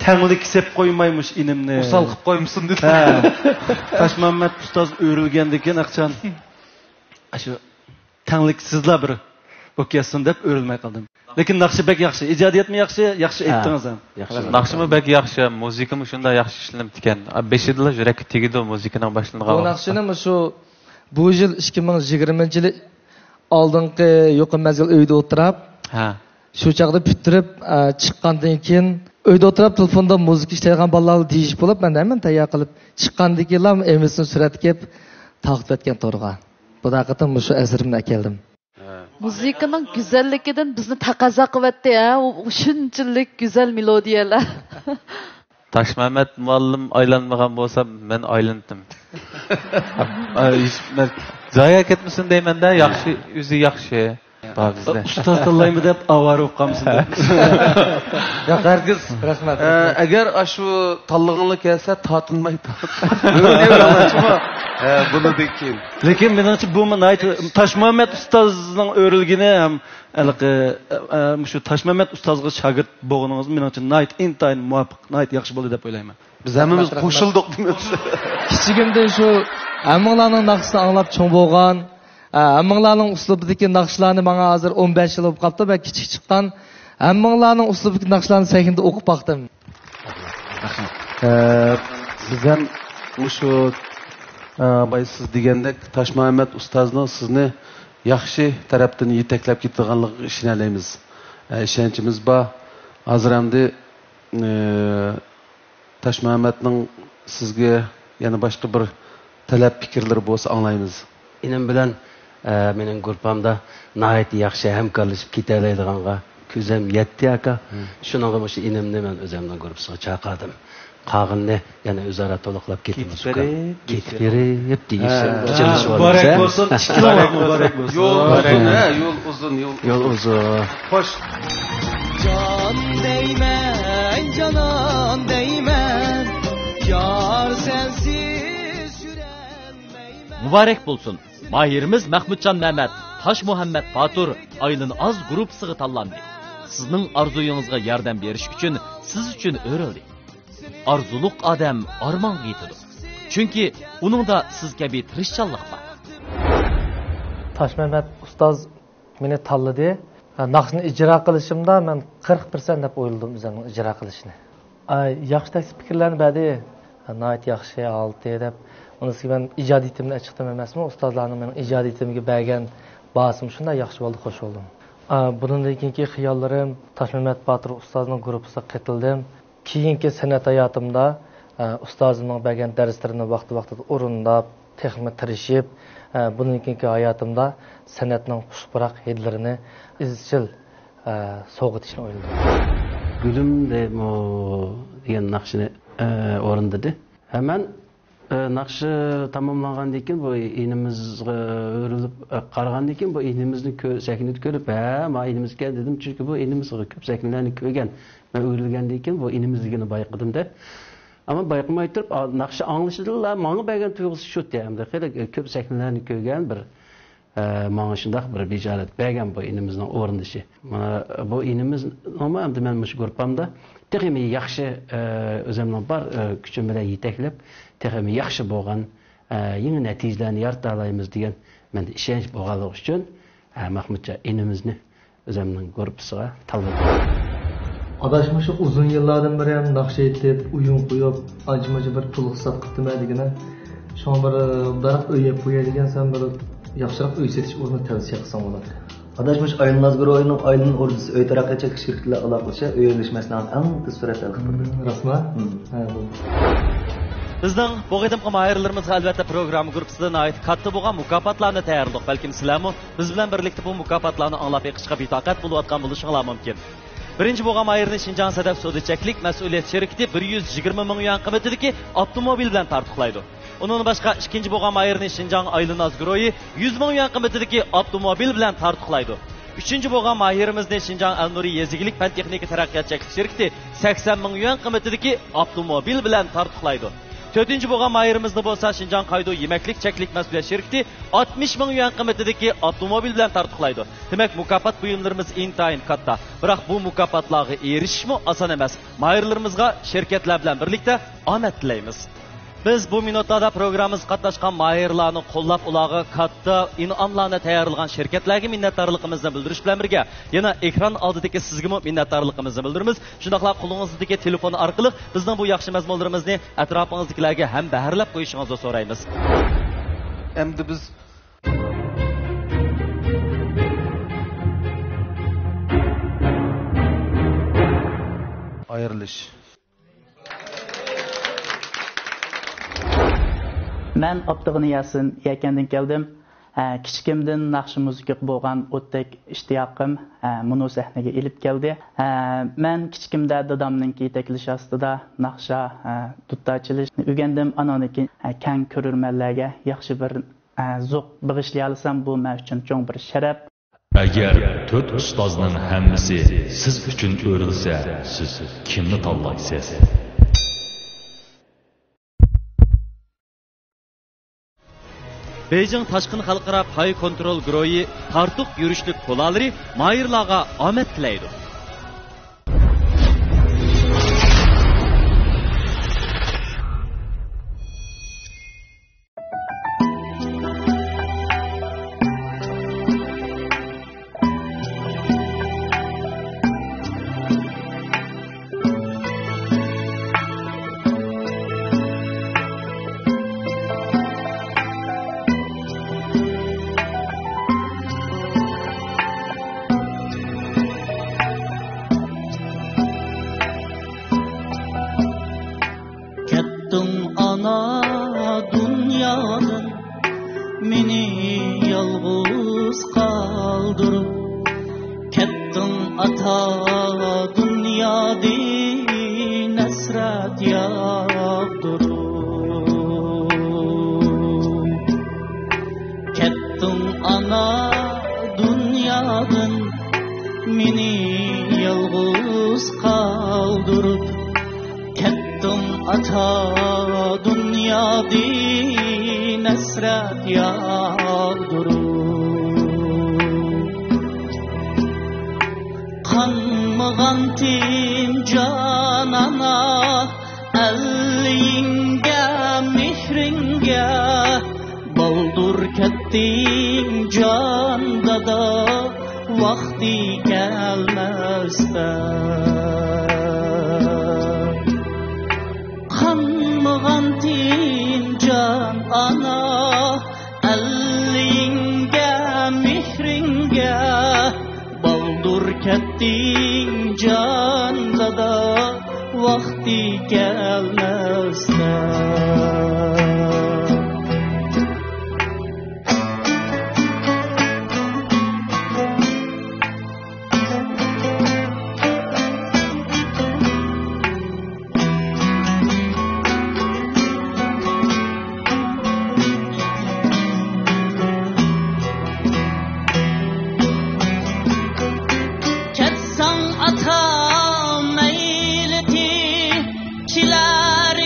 تەڭلىك سېپ قويماي مۇشۇ ئىنىمنى. ئوسال قىلىپ قويمىسۇن دېدى. ھە. تاشمۇھەممەت ئۇستاز ئۆرۈلگەندىن كېيىن ئاقچان، ئاشۇ تەڭلىكسىزلا بىر بولۇپ كەتسۇن دەپ ئۆرۈلمەي قالدىم. لېكىن ناخشا بەك ياخشى، ئىجادىيەتمۇ ياخشى، ياخشى ھە. ئېيتتىڭىز ھەم. ياخشى. ناخشىمۇ بەك ياخشى، مۇزىكىمۇ شۇنداق ياخشى ئىشلىنىپتىكەن. بېشىدىلا يۈرەككە تېگىدۇ مۇزىكىنىڭ باشلىنىدىغان بۇ ۋاقىتتا. ناخشىنى مۇشۇ بۇ يىل ئىككى مىڭ يىگىرمىنچى يىلى ئالدىنقى يۇقىرى مەزگىل ئۆيدە ئولتۇراپ، ھە. شۇ چاغدا پۈتتۈرۈپ، ئە، چىققاندىن كېيىن، ئۆيدە ئولتۇراپ تېلېفوندا مۇزىكا ئىشلەيدىغان بالىلار بىلەن دېيىشىپ بولۇپ، مەن ھەممىنى تەييار قىلىپ چىققاندىن كېيىنلا ئېمىسىنى سۈرەتكە ئېلىپ تارقىتىپ ئەتكەن تورغا. بۇ ھەقىقەتەن مۇشۇ ئەسىرىمنى ئەكەلدىم. مۇزىكىنىڭ گۈزەللىكىدىن بىزنى تەقەززا قىلىۋەتتى، ھە؟ ئۇ، ئۇ شۇنچىلىك گۈزەل مېلودىيەلەر. تاشمەمەت مۇئەللىم ئايلانمىغان بولسا، مەن ئايلىنىتتىم. ئاي، مەن زايە كەتمىسۇن دەيمەن-دە، ياخشى، ئۆزى ياخشى. بار بىزدە. ئۇستاز تاللايمۇ دەپ ئاۋارە بولۇپ قالمىسۇن دەپ. ياق، ھەرگىز. رەھمەت، ئە، رەھمەت. ئەگەر ئاشۇ تاللىغىڭلار كەلسە، تارتىنماي تارت. ئە، بۇنىڭدىن كېيىن. لېكىن مېنىڭچە بۇمۇ ناھايىتى تاشمۇھەممەت ئۇستازنىڭ ئۆرۈلگىنى ھەم ھېلىقى، ئە، ئە، مۇشۇ تاشمەمەت ئۇستازغا شاگىرت بولغىنىڭىز مېنىڭچە ناھايىتى ئىنتايىن مۇۋاپىق، ناھايىتى ياخشى بولدى دەپ ئويلايمەن. بىز ھەممىمىز رەھمەت، رەھمەت. قوشۇلدۇق دېمەيمىز. كىچىكىمدىن شۇ ھەممىڭلارنىڭ ناخشىسىنى ئاڭلاپ چوڭ بولغان، ئە، ھەممىڭلارنىڭ ئۇسلۇبىدىكى ناخشىلارنى ماڭا ھازىر ئون بەش يىل بولۇپ قاپتۇ، مەن كىچىك چىققان. ھەممىڭلارنىڭ ئۇسلۇبىدىكى ناخشىلارنى سەھنىدە ئوقۇپ باقتىم. ئە، بىز ھەم مۇشۇ، ئە، بايا سىز دېگەندەك تاشمۇھەممەت ئۇستازنىڭ سىزنى ياخشى تەرەپتىن يېتەكلەپ كېتىدىغانلىقىغا ئىشىنەلەيمىز. ئە، ئىشەنچىمىز بار. ھازىر ئەمدى، ئە، تاشمۇھەممەتنىڭ سىزگە يەنە باشقا بىر تەلەپ پىكىرلىرى بولسا ئاڭلايمىز. ئىنىم بىلەن، ئە، مېنىڭ گۇرۇپپامدا ناھايىتى ياخشى ھەمكارلىشىپ كېتەلەيدىغانغا كۆزۈم يەتتى، ئاكا. شۇنىڭغا مۇشۇ ئىنىمنى مەن ئۆزۈمنىڭ گۇرۇپپىسىغا چاقىردىم. قالغىنىنى يەنە ئۆزئارا تولۇقلاپ كېتىمىز، ئۇكام. كېتىپ بېرىپ دېيىش. ھە. مۇبارەك بولسۇن، ئىككىلىڭلارغا مۇبارەك بولسۇن. يول ئۇزۇن، ھە، يول ئۇزۇن، يول ئۇزۇن. يول ئۇزۇن. خوش. جان دەيمەن، جانان دەيمەن، يار سەنسىز يۈرەلمەيمەن. مۇبارەك بولسۇن! ماھىرىمىز مەخمۇتجان مەمەت، تاشمۇھەممەت باتۇر، ئايلىنى ئاز گۇرۇپپىسىغا تاللاندى. سىزنىڭ ئارزۇيىڭىزغا ياردەم بېرىش ئۈچۈن سىز ئۈچۈن ئۆرۈلدى. ئارزۇلۇق ئادەم ئارمانغا يېتىدۇ. چۈنكى ئۇنىڭدا سىز كەبى تىرىشچانلىق بار. تاشمەمەت ئۇستاز مېنى تاللىدى. ناخشىنى ئىجرا قىلىشىمدا مەن قىرىق پىرسەنت دەپ ئويلىدىم ئۆزۈمنىڭ ئىجرا قىلىشىنى. ئاي، ياخشى تەكلىپ پىكىرلەرنى بەردى. ناھايىتى ياخشى ھالىتى دەپ. ئۇنىسى مەن ئىجادىيىتىمنى ئېچىقتىم ئەمەسمۇ، ئۇستازلارنىڭ مېنىڭ ئىجادىيىتىمگە بەرگەن باھاسىمۇ شۇنداق ياخشى بولدى، خوش بولدۇم. ئا، بۇنىڭدىن كېيىنكى خىياللىرىم، تاشمەمەت باتۇر ئۇستازنىڭ گۇرۇپپىسىغا قېتىلدىم. كېيىنكى سەنئەت ھاياتىمدا، ئە، ئۇستازىمنىڭ بەرگەن دەرسلىرىنى ۋاقتى-ۋاقتىدا ئورۇنداپ، تېخىمۇ تىرىشىپ، ئە، بۇنىڭ كېيىنكى ھاياتىمدا سەنئەتنىڭ خۇش پۇراق ھىدلىرىنى ئىزچىل، ئە، سوۋغىتىشنى ئويلىدىم. گۈلۈم دېمۇ دېگەن ناخشىنى، ئە، ئورۇندىدى. ھەمەن ئى، ناخشا تاماملانغاندىن كېيىن بۇ ئىنىمىزغا ئۆرۈلۈپ، ئى، قارىغاندىن كېيىن بۇ ئىنىمىزنى كۆ-، سەھنىدە كۆرۈپ، ھە، ما ئىنىمىزكەن دېدىم، چۈنكى بۇ ئىنىمىز كۆپ سەھنىلەرنى كۆرگەن. مەن ئۆرۈلگەندىن كېيىن بۇ ئىنىمىز دېگىنى بايقىدىم-دە. ئەمما بايقىماي تۇرۇپ، ئا، ناخشا ئاڭلىشىدىلا ماڭا بەرگەن تۇيغۇسى شۇ، ئەمدى خېلى كۆپ سەھنىلەرنى كۆرگەن بىر، ئە، ماڭا شۇنداق بىر بېجارەت بەرگەن بۇ ئىنىمىزنىڭ ئورۇندىشى. مانا بۇ ئىنىمىزنىمۇ ئەمدى مەن مۇشۇ گۇرۇپپامدا تېخىمۇ ياخشى، ئە، ئۆزۈمنىڭ بار، ئە، كۈچۈم بىلەن يېتەكلەپ، تېخىمۇ ياخشى بولغان، ئە، يېڭى نەتىجىلەرنى يارىتالايمىز دېگەن مەندە ئىشەنچ بولغانلىقى ئۈچۈن، ئە، مەخمۇتجان ئىنىمىزنى ئۆزۈمنىڭ گۇرۇپپىسىغا تاللىدىم. ئاداش مۇشۇ ئۇزۇن يىللاردىن بېرى ھەم ناخشا ئېيتىپ، ئويۇن قويۇپ، ئانچە-مۇنچە بىر پۇل ئىقتىساد قىپتىمەن دېگىنە. شۇڭا بىر، بىراق ئۆي يەپ قوياي دېگەن، سەن بىر ياخشىراق ئۆي سېتىش ئورنى تەۋسىيە قىلساڭ بولاتتى. ئاداش مۇشۇ ئايلىناز گۇرۇھىنىڭ ئايلىن ئوردىسى ئۆي تەرەققىيات چەكلىك شىركىتى بىلەن ئالاقىلىشىپ، ئۆي ئۆگىنىش مەسىلىنى ئەڭ تېز سۈرئەتتە ھەل قىلىپ بېرىدۇ. مم، راستمۇ؟ مم. ھە، بولدى. بىزنىڭ بۇ قېتىمقى ماھىرلىرىمىزغا ئەلۋەتتە پروگرامما گۇرۇپپىسىدا ناھايىتى كاتتا بولغان مۇكاپاتلارنى تەييارلىدۇق. بەلكىم سىلەرمۇ بىز بىلەن بىرلىكتە بۇ مۇكاپاتلارنى ئاڭلاپ بېقىشقا بىتاقەت بولۇۋاتقان بولۇشۇڭلار مۇمكىن. بىرىنچى بولغان ماھىرنى شىنجاڭ سەدەف سودا چەكلىك مەسئۇلىيەت شىركىتى بىر يۈز يىگىرمە مىڭ يۈەن قىممىتىدىكى ئاپتوموبىل بىلەن تارتۇقلايدۇ. ئۇنىڭدىن باشقا، ئىككىنچى بولغان ماھىرنى شىنجاڭ ئايلىناز گۇرۇھى يۈز مىڭ يۈەن قىممىتىدىكى ئاپتوموبىل بىلەن تارتۇقلايدۇ. ئۈچىنچى بولغان ماھىرىمىزنى شىنجاڭ ئەلنۇرى يېزا ئىگىلىك پەن-تېخنىكا تەرەققىيات چەكلىك شىركىتى سەكسەن مىڭ يۈەن قىممىتىدىكى ئاپتوموبىل بىلەن تارتۇقلايدۇ. تۆتىنچى بولغان ماھىرىمىزنى بولسا شىنجاڭ قايدۇ يېمەكلىك چەكلىك مەسئۇلىيەت شىركىتى ئاتمىش مىڭ يۈەن قىممىتىدىكى ئاپتوموبىل بىلەن تارتۇقلايدۇ. دېمەك، مۇكاپات بۇيۇملىرىمىز ئىنتايىن كاتتا. بىراق بۇ مۇكاپاتلارغا ئېرىشىشمۇ ئاسان ئەمەس. ماھىرلىرىمىزغا شىركەتلەر بىلەن بىرلىكتە ئامەت تىلەيمىز. بىز بۇ مىنۇتلاردا پروگراممىمىزغا قاتناشقان ماھىرلارنى قوللاپ، ئۇلارغا كاتتا ئىنئاملارنى تەييارلىغان شىركەتلەرگە مىننەتدارلىقىمىزنى بىلدۈرۈش بىلەن بىرگە، يەنە ئېكران ئالدىدىكى سىزگىمۇ مىننەتدارلىقىمىزنى بىلدۈرىمىز. شۇنداقلا قولىڭىزدىكى تېلېفون ئارقىلىق بىزنىڭ بۇ ياخشى مەزمۇنلىرىمىزنى ئەتراپىڭىزدىكىلەرگە ھەم بەھرىلەپ قويۇشىڭىزنى سورايمىز. ئەمدى بىز ئايرىلىش. مەن ئابدۇغېنى ياسىن، يەكەندىن كەلدىم. ئە، كىچىكىمدىن ناخشا مۇزىكىغا بولغان ئوتتەك ئىشتىياقىم، ئە، مۇنۇ سەھنىگە ئېلىپ كەلدى. ئە، مەن كىچىكىمدە دادامنىڭكى يېتەكلىشى ئاستىدا ناخشا، ئە، دۇتار چېلىشنى ئۆگەندىم. ئانىڭدىن كېيىن، ئە، كەڭ كۆرۈرمەنلەرگە ياخشى بىر، ئە، زوق بېغىشلىيالىسام، بۇ مەن ئۈچۈن چوڭ بىر شەرەپ. ئەگەر تۆت ئۇستازنىڭ ھەممىسى سىز ئۈچۈن ئۆرۈلسە، سىز كىمنى تاللايسىز؟ بېيجىڭ تاشقىن خەلقئارا پاي كونترول گۇرۇھى تارتۇق يۈرۈشلۈك كولالىرى ماھىرلارغا ئامەت تىلەيدۇ. كەتتىڭ ئانا دۇنيادىن، مېنى يالغۇز قالدۇرۇپ. كەتتىڭ ئاتا دۇنيادىن، ھەسرەت ياغدۇرۇپ. كەتتىڭ ئانا دۇنيادىن، مېنى يالغۇز قالدۇرۇپ. كەتتىڭ ئاتا دۇنيادىن، ھەسرەت ياغدۇرۇپ. قانمىغان تىنجان ئانا، ئەللىيىڭگە، مېھرىڭگە. بالدۇر كەتتىڭ جان دادا، ۋاقتى كەلمەستە. قانمىغان تىنجان ئانا، ئەللىيىڭگە، مېھرىڭگە. بالدۇر كەتتىڭ جان دادا، ۋاقتى كەلمەستە. كەتسەڭ ئاتا مەيلىتى، كېلەر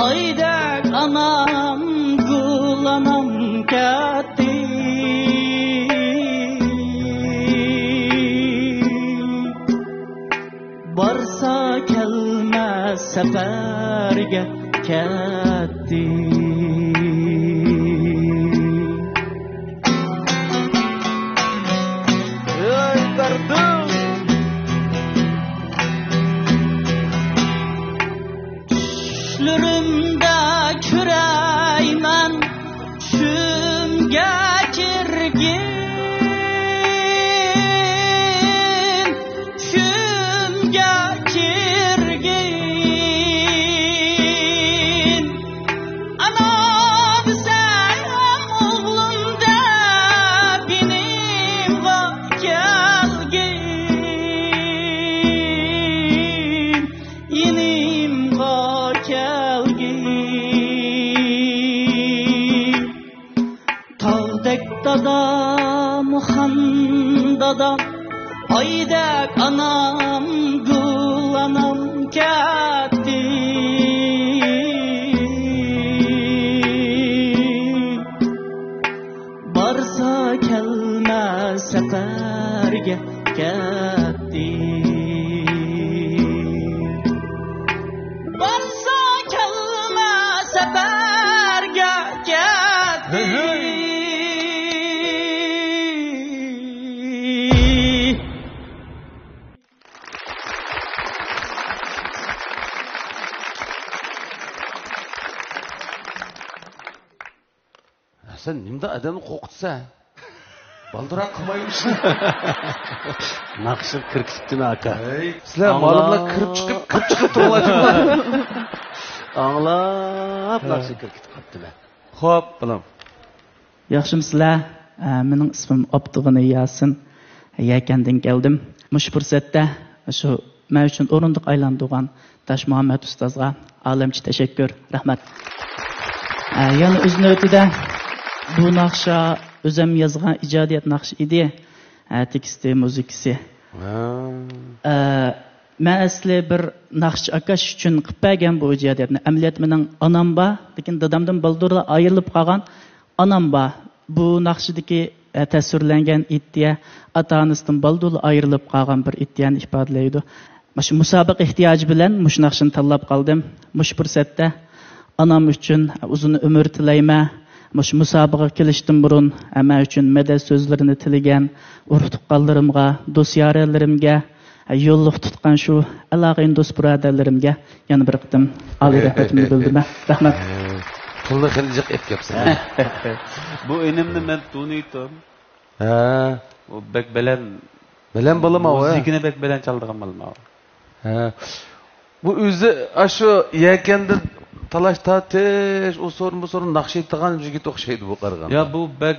ئايدەك ئانام، گۈل ئانام كەتتى. بارسا كەلمەس سەپەرگە كەتتى. ئۆي بەردىم. چۈشلىرىمدە كۆرەيمەن چۈشۈمگە كىرگىن، چۈشۈمگە كىرگىن. ئانا دېسەم ئوغلۇم دەپ يېنىمغا كەلگىن، يېنىمغا كەلگىن. تاغدەك دادام، خان دادام، ئايدەك ئانام، گۈل ئانام كەتتى. بارسا كەلمەس سەپەرگە كەتتى. بارسا كەلمەس سەپەرگە كەتتى. سەن نېمىنداق ئادەمنى قورقۇتىسەن؟ بالدۇراق قىلمايمىش. ناخشا كىرگۈزۈپتىمەن، ئاكا. ھەي، سىلەر ئاڭلا. مالىملار كىرىپ چىقىپ، كىرىپ چىقىپ تۇرۇڭلار. ئاڭلاپ ھە. ناخشا كىرگۈزۈپ قاپتىمەن. خوپ، بالام. ياخشىمۇسىلەر؟ ئە، مېنىڭ ئىسمىم ئابدۇغېنى ياسىن. يەكەندىن كەلدىم. مۇشۇ پۇرسەتتە شۇ مەن ئۈچۈن ئورۇندۇق ئايلاندۇرغان تاشمۇھەممەت ئۇستازغا ئالەمچە تەشەككۈر، رەھمەت. ئە، يەنە ئۆز نۆۋىتىدە بۇ ناخشا ئۆزۈم يازغان ئىجادىيەت ناخشا ئىدى. ئە، تېكىستى، مۇزىكىسى. ھە. ئە، مەن ئەسلى بىر ناخشىچى ئاكاش ئۈچۈن قىلىپ بەرگەن بۇ ئىجادىيەتنى. ئەمەلىيەتتە مېنىڭ ئانام بار، لېكىن دادامدىن بالدۇرلا ئايرىلىپ قالغان. ئانام بار. بۇ ناخشىدىكى، ئە، تەسۋىرلەنگەن ئىدىيە ئاتا-ئانىسىدىن بالدۇرلا ئايرىلىپ قالغان بىر ئىدىيەنى ئىپادىلەيدۇ. مۇشۇ مۇسابىقە ئېھتىياجى بىلەن مۇشۇ ناخشىنى تاللاپ قالدىم. مۇشۇ پۇرسەتتە ئانام ئۈچۈن ئۇزۇن ئۆمۈر تىلەيمەن. مۇشۇ مۇسابىقىگە كېلىشتىن بۇرۇن مەن ئۈچۈن مەدەت سۆزلىرىنى تىلىگەن ئۇرۇق-تۇغقانلىرىمغا، دوست-يارەنلىرىمگە، يوللۇق تۇتقان شۇ ئالاقىدار دوست-بۇرادەرلىرىمگە يەنە بىر قېتىم ئالىي رەھمىتىمنى بىلدۈرىمەن. رەھمەت. پۇلنى خېلى جىق ئېلىپ كەپسەن. بۇ ئىنىمنى مەن تونۇيتتۇم. ھە. ئۇ بەك بەلەن. بەلەن بالىما ئۇ، ھە؟ مۇزىكىنى بەك بەلەن چالىدىغان بالىما ئۇ. ھە. بۇ ئۆزى ئاشۇ يەكەندە تالاش تارتىش، ئۇ سورۇن بۇ سورۇن ناخشا ئېيتىدىغان يىگىت ئوخشايدۇ بۇ قارىغاندا. يا، بۇ بەك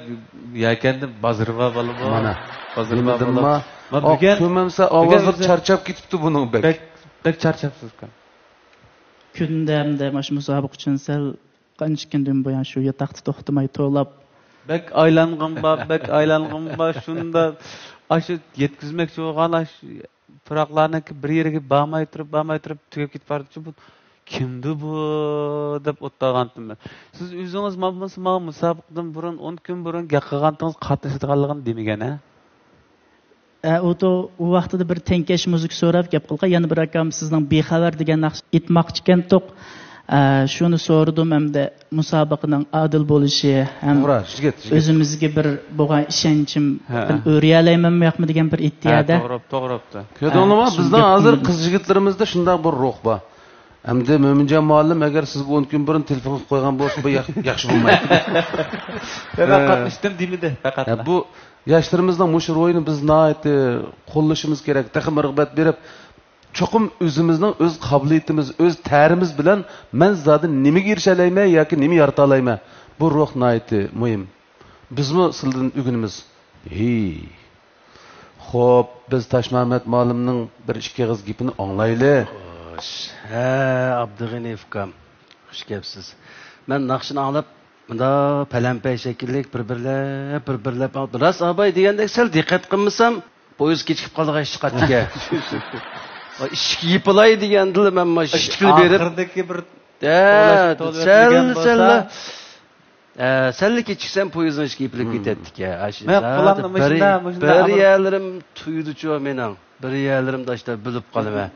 يەكەندە بازىرى بار بالىما. مانا. بازىرى بار بالىما. مانا بۈگۈن، كۆمەمسە بۈگۈن ئاۋازلىرى ئۆزى چارچاپ كېتىپتۇ بۇنىڭ بەك. بەك، بەك چارچاپسىزكەن. كۈندە ھەمدە مانا شۇ مۇسابىقە ئۈچۈن سەل قانچە كۈندىن بۇيان شۇ ياتاقتا توختىماي توۋلاپ. بەك ئايلانغىنىم بار، بەك ئايلانغىنىم بار، شۇندا ئاشۇ يەتكۈزمەكچى بولغان ئاشۇ پۇراقلارنىڭكى بىر يېرىگە بارماي تۇرۇپ، بارماي تۇرۇپ تۈگەپ كېتىپ بارىدىچۇ، بۇ كىمدۇ بۇ دەپ ئولتۇرغانتىم مەن. سىز ئۆزىڭىز مانا ماڭا مۇسابىقىدىن بۇرۇن، ئون كۈن بۇرۇن گەپ قىلغانتىڭىز قاتنىشىدىغانلىقىنى دېمىگەن ھە؟ ئە، ئۇ تو-، ئۇ ۋاقتىدا بىر تەڭكەش مۇزىكا سوراپ گەپ قىلغان، يەنە بىر ئاكام سىزنىڭ بىخەۋەر دېگەن ناخشا ئېيتماقچىكەنتۇق. ئە، شۇنى سورىدىم ھەمدە مۇسابىقىنىڭ ئادىل بولۇشى ھەم توغرا، يىگىت، يىگىت. ئۆزىمىزگە بىر بولغان ئىشەنچىم ھە. ئۆرىيەلەيمەنمۇ ياقمۇ دېگەن بىر ھە، ئىدىيەدە. توغرا، توغرا بوپتۇ. كۆردۈڭلارمۇ؟ ھە، بىزنىڭ ھازىر قىز يىگىتلىرىمىزدە شۇنداق بىر روھ بار. ئەمدى مۆمىنجان مۇئەللىم ئەگەر سىزگە ئون كۈن بۇرۇن تېلېفون قىلىپ قويغان بولسا، بۇ ياخ-، ياخشى بولمايتتى. يەنە ھە. قاتناشتىم دېمىدى، پەقەت. ھە، بۇ ياشلىرىمىزنىڭ مۇشۇ روھىنى بىز ناھايىتى قوللىشىمىز كېرەك، تېخىمۇ رىغبەت بېرىپ، چوقۇم ئۆزىمىزنىڭ ئۆز قابىلىيىتىمىز، ئۆز تەرىمىز بىلەن مەن زادى نېمىگە ئېرىشەلەيمەن ياكى نېمە يارىتالايمەن، بۇ روھ ناھايىتى مۇھىم. بىزمۇ سىلىدىن ئۆگىنىمىز. ھېي. خوپ، بىز تاشمۇھەممەت مۇئەللىمنىڭ بىر ئىككى ئېغىز گېپىنى ئاڭلايلى. خوش. ھە، ئابدۇغېنى ئۇكام. خۇش كەپسىز. مەن ناخشىنى ئاڭلاپ، مۇنداق پەلەمپەي شەكىللىك بىر-بىرلەپ، بىر-بىرلەپ، راست ئاباي دېگەندەك سەل دىققەت قىلمىسام، پويىز كېچىكىپ قالىدىغان ئىش چىقاتتىكەن. ئىشىك يېپىلاي دېگەندىلا مەن مانا ئىشىكنى بېرىپ، ئاخىردىكى بىر ھە، توۋلاش-، توۋلاش سەل، دېگەن بولسا، سەللا، ھە، سەللا كېچىكسەم، پويىزنىڭ ئىشىكى يېپىلىپ كېتەتتىكەن. مەن قۇلاقنى بىر، مۇشۇنداق، مۇشۇنداق بىر يەرلىرىم تۇيىدىچۇ مېنىڭ. بىر يەرلىرىمدە ئاشتا بىلىپ قالىمەن.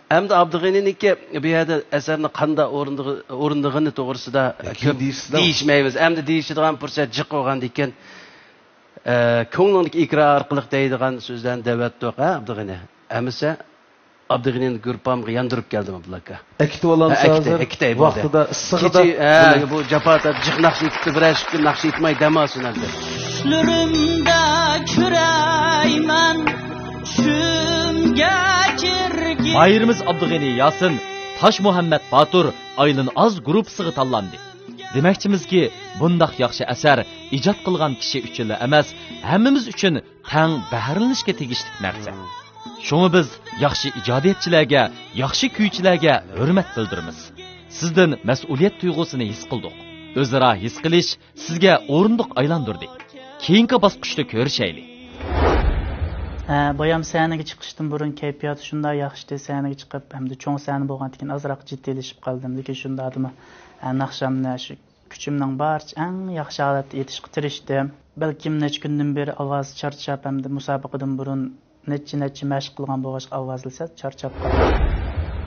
ئەمدى ئابدۇغېنىنىڭكى بۇ يەردە ئەسەرنى قانداق ئورۇندىغى-، ئورۇندىغىنى توغرىسىدا كۆپ دېيىشمەيمىز. ئەمدى دېيىشىدىغان پۇرسەت جىق بولغاندىكىن، ئە، كۆڭلۈڭدىكى ئىقرار ئارقىلىق دەيدىغان سۆزلەرنى دەۋەتتۇق، ھە، ئابدۇغېنى؟ ئەمىسە ئابدۇغېنىنى گۇرۇپپامغا ياندۇرۇپ كەلدىم، ئابدۇللا ئاكا. ئەكىتىۋالامسىز ھە، ئەكىتەي، ھازىر؟ ئەكىتەي، بولدى. ۋاقتىدا، ئىسسىغىدا. كېچە، ھە، بۇ جاپا تارتىپ، جىق ناخشا ئېيتىپتۇ، بىرەر ئىككى كۈن ناخشا ئېيتماي دەم ئالسۇن ئەمدى. چۈشلىرىمدە كۆرەيمەن چۈشۈمگە كىرگىن. ماھىرىمىز ئابدۇغېنى ياسىن، تاش مۇھەممەت باتۇر، ئايلىن ئاز گۇرۇپپىسىغا تاللاندى. دېمەكچىمىزكى، بۇنداق ياخشى ئەسەر ئىجاد قىلغان كىشى ئۈچۈنلا ئەمەس، ھەممىمىز ئۈچۈن تەڭ بەھرىلىنىشكە تېگىشلىك نەرسە. شۇڭا بىز ياخشى ئىجادىيەتچىلەرگە، ياخشى كۈيچىلەرگە ھۆرمەت بىلدۈرىمىز. سىزدىن مەسئۇلىيەت تۇيغۇسىنى ھېس قىلدۇق. ئۆزئارا ھېس قىلىش سىزگە ئورۇندۇق ئايلاندۇردى. كېيىنكى باسقۇچتا كۆرۈشەيلى. ھە، بايام سەھنىگە چىقىشتىن بۇرۇن كەيپىياتى شۇنداق ياخشىتى، سەھنىگە چىقىپ، ھەمدە چوڭ سەھنە بولغاندىكىن ئازراق جىددىيلىشىپ قالدىم. لېكىن شۇنداقتىمۇ، ھە، ناخشامنى شۇ كۈچۈمنىڭ بارىچە ئەڭ ياخشى ھالەتتە ئېيتىشقا تىرىشتىم. بەلكىم نەچچە كۈندىن بېرى ئاۋازى چارچاپ ھەمدە مۇسابىقىدىن بۇرۇن نەچچە، نەچچە مەشىق قىلغان بولغاچقا ئاۋازى سەل چارچاپ قالدى.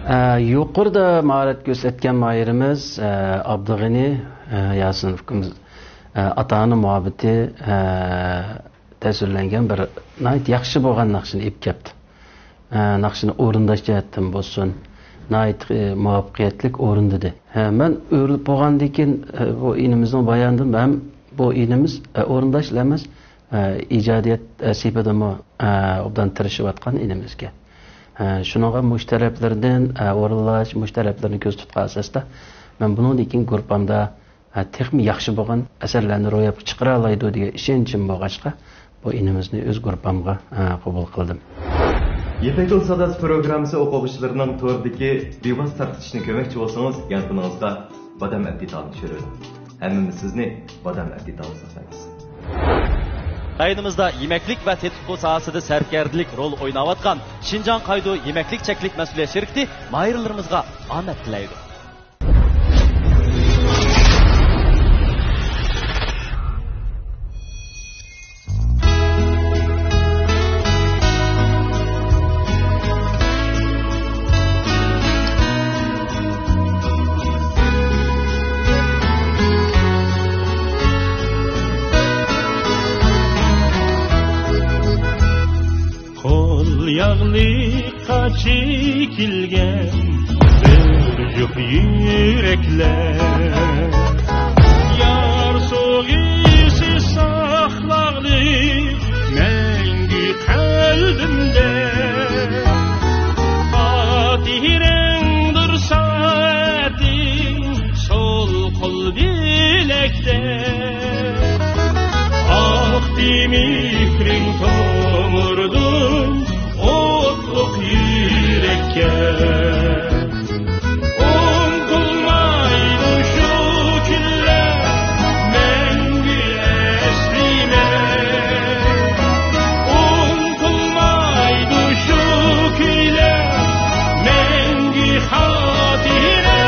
ئە، يۇقىرىدا ماھارەت كۆرسەتكەن ماھىرىمىز، ئە، ئابدۇغېنى، ئە، ياسىن ئۇكىمىز، ئە، ئاتا-ئانا مۇھەببىتى، ئە، تەسۋىرلەنگەن بىر ناھايىتى ياخشى بولغان ناخشىنى ئېلىپ كەپتۇ. ئە، ناخشىنى ئورۇنداش جەھەتتىن بولسۇن، ناھايىتى، ئە، مۇۋەپپەقىيەتلىك ئورۇندىدى. ھە، مەن ئۆرۈلۈپ بولغاندىن كېيىن، ئە، بۇ ئىنىمىزنىڭ بايانىدىن ھەم بۇ ئىنىمىز، ئە، ئورۇنداشلا ئەمەس، ئە، ئىجادىيەت، ئە، سېپىدىمۇ، ئە، ئوبدان تىرىشىۋاتقان ئىنىمىزكەن. ئە، شۇنىڭغا مۇشۇ تەرەپلىرىدىن، ئە، ئورۇنلاش، مۇشۇ تەرەپلىرىنى كۆزدە تۇتقان ئاساستا، مەن بۇنىڭدىن كېيىن گۇرۇپپامدا ھە، تېخىمۇ ياخشى بولغان ئەسەرلەرنى روياپقا چىقىرالايدۇ دېگەن ئىشەنچىم بولغاچقا، بۇ ئىنىمىزنى ئۆز گۇرۇپپامغا، ھە، قوبۇل قىلدىم. يىپەك يولى ساداسى پروگراممىسى ئوقۇغۇچىلىرىنىڭ توردىكى بىۋاسىتە تارقىتىشىنى كۆرمەكچى بولسىڭىز، يانفونىڭىزغا بادام ئەپ دېتالىنى چۈشۈرۈۋېلىڭ. ھەممىمىز سىزنى بادام ئەپ دېتالدا ساقلايمىز. رايونىمىزدا يېمەكلىك ۋە تېتىتقۇ ساھەسىدە سەركەردىلىك رول ئويناۋاتقان شىنجاڭ قايدۇ يېمەكلىك چەكلىك مەسئۇلىيەت شىركىتى ماھىرلىرىمىزغا ئامەت تىلەيدۇ. قول ياغلىق قاچىكىلگەن بىر جۈپ يۈرەكلەر. يار سوغىسى ساقلاغلىق مەڭگۈ قەلبىمدە. خاتىرەڭدۇر سائەتىم سول قول بىلەكتە. ئاقتى مېھرىڭ تومۇردىن ئوتلۇق يۈرەككە. ئۇنتۇلمايدۇ شۇ كۈنلەر مەڭگۈ ئەسلىمە. ئۇنتۇلمايدۇ شۇ كۈنلەر مەڭگۈ خاتىرە.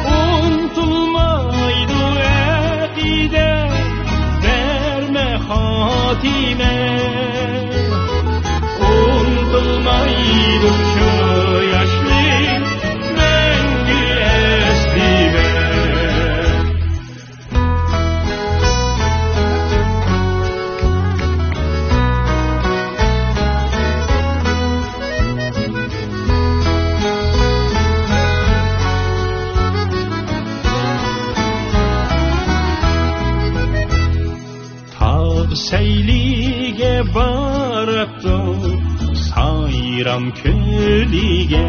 ئۇنتۇلمايدۇ ئەقىدە، بەرمە خاتىمە. ئۇنتۇلمايدۇ شۇ ياشلىق مەڭگۈ ئەسلىمە. تاغ سەيلىگە باراتتۇق سايرام كۆلىگە.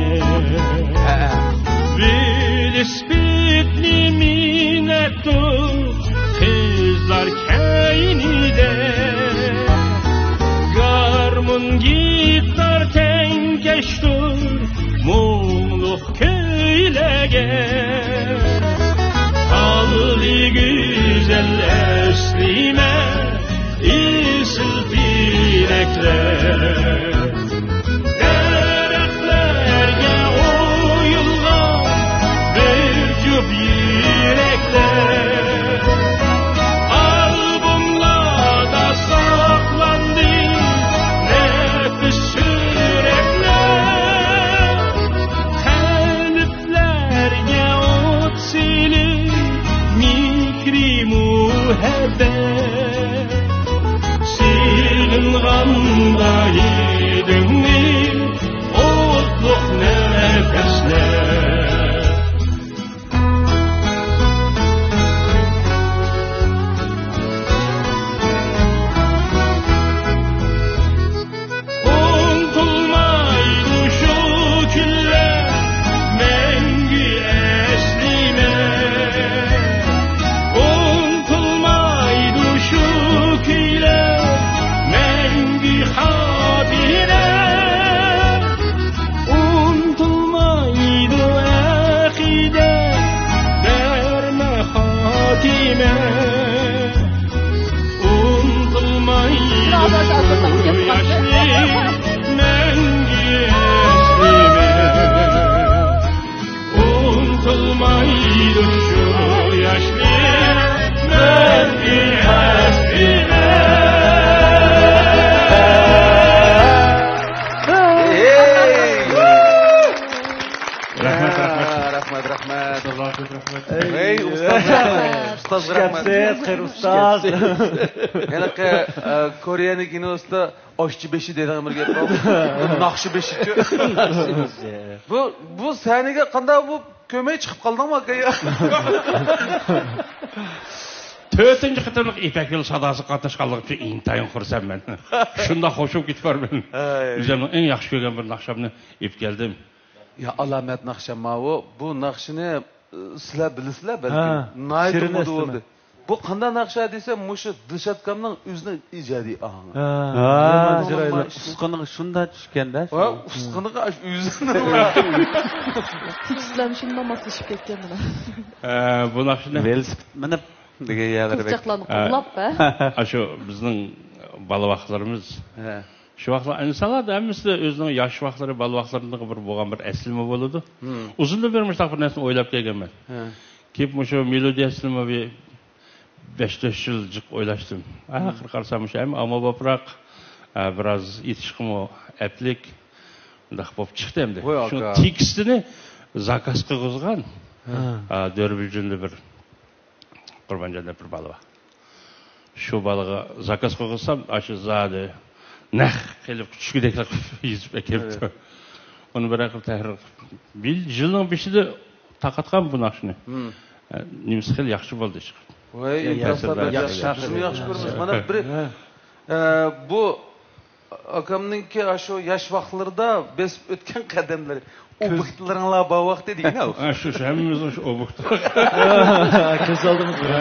ۋېلىسىپىتنى مىنەتتۇق قىزلار كەينىدە. گارمون، گىتار تەڭكەشتۇر مۇڭلۇق كۈيلەرگە. خالى گۈزەل ئەسلىمە، ئېسىل تىلەكلەر. سېغىنغاندا ھىدىڭنى ئوتلۇق نەپەسلەر. ئۇنتۇلمايدۇ شۇ كۈنلەر مەڭگۈ ئەسلىمە. ئۇنتۇلمايدۇ شۇ كۈيلەر مەڭگۈ خاتىرە. ئۇنتۇلمايدۇ ئەقىدە بەرمە خاتىمە. ئۇنتۇلمايدۇ شۇ ياشنى مەڭگۈ ئەسلىمە. ئۇنتۇلمايدۇ شۇ ياشنى مەڭگۈ ئەسلىمە. رەھمەت، رەھمەت. رەھمەت، رەھمەت. ئۇستازلار كۆپ رەھمەت. ھەي، ئۇستاز، ئۇستاز، رەھمەت. ئىشكەپسىز، قېرى ئۇستاز. ھېلىقى، ئە، كورېيەنىڭ كىنوسىدا ئاشچى بېشى دېگەن بىر گەپ بار. ناخشا بېشىچۇ. بۇ، بۇ سەھنىگە قانداق بۇ كۆرمەي چىقىپ قالدىڭمۇ، ئاكا؟ تۆتىنچى قېتىملىق يىپەك يولى ساداسىغا قاتناشقانلىقىم ئۈچۈن ئىنتايىن خۇرسەنمەن. شۇنداق خوش بولۇپ كېتىپ بارىمەن. ھەي. ئۆزۈمنىڭ ئەڭ ياخشى كۆرگەن بىر ناخشامنى ئېلىپ كەلدىم. يا ئالامەت ناخشام ماۋۇ. بۇ ناخشىنى، ئى، سىلەر بىلىسىلەر بەلكىم. ھە، ناھايىتى مودا بولدى. بۇ قانداق ناخشا دېسە، مۇشۇ دىلشاتكامنىڭ ئۆزىنىڭ ئىجادىي ئاھىڭى. ھە، ھە، نېمە چىرايلىق. ئۇسقىنىغا شۇنداق چۈشكەندە. ھە، ئۇسقىنىغا ئاشۇ ئۆزىنىڭ. تېكىستلەرمۇ شۇنداق ماسلىشىپ كەتكەن مانا. ھە، بۇ ناخشىنى ۋېلىسىپىت مىنىپ دېگەن يەرلىرى بەك. قىزچاقلارنى قوللاپ، ھە. ئاشۇ بىزنىڭ بالا ۋاقىتلىرىمىز. ھە. شۇ ۋاقىتلار ئىنسانلاردا ھەممىسىدە ئۆزىنىڭ ياش ۋاقىتلىرى، بالا ۋاقىتلىرىدىكى بىر بولغان بىر ئەسلىمە بولىدۇ. مم. ئۇزۇندىن بېرى مۇشۇنداق بىر نەرسىنى ئويلاپ كەلگەنمەن. ھە. كېيىن مۇشۇ مېلودىيەسىنىمۇ بىر بەش تۆت يىل جىق ئويلاشتىم. مم. ئاخىرى قارىسام، مۇشۇ ھەم ئاممىبابراق، ئە، بىراز ئېيتىشقىمۇ ئەپلىك، مۇنداق بولۇپ چىقتى ئەمدى. ۋاي، شۇ ئاكا. تېكىستىنى زاكاز قىلغۇزغان، ھە. ئە، دۆربىجىندا بىر قۇربانجان دەپ بىر بالا بار. شۇ بالىغا زاكاز قىلغۇزسام، ئاشۇ زادى نەق قېلىپ چۈشكۈدەكلا قىلىپ يېزىپ ئەكەپتۇ. ھە. ئۇنى بىرەر قىلىپ تەھرىر قىلىپ، بىل-، يىلنىڭ بېشىدا تارقاتقان بۇ ناخشىنى. ھىم. ئە، نېمىسى خېلى ياخشى بولدى، چىقىپ. ۋاي، يا، ئىمتىياز ياخشى، سەپەر، ياخشى، ياخشى، بىزمۇ ياخشى كۆرىمىز. مانا بىر، ھە. ئە، بۇ ئاكامنىڭكى ئاشۇ ياش ۋاقىتلىرىدا بېسىپ ئۆتكەن قەدەملىرى. كۆز ئوبيېكتلىرىڭلار بار ۋاقتى دېگىنە ئۇ. ھە، شۇ، شۇ، ھەممىمىزنىڭ شۇ ئوبيېكتى. كۆز ئالدىمىزغا. ھە،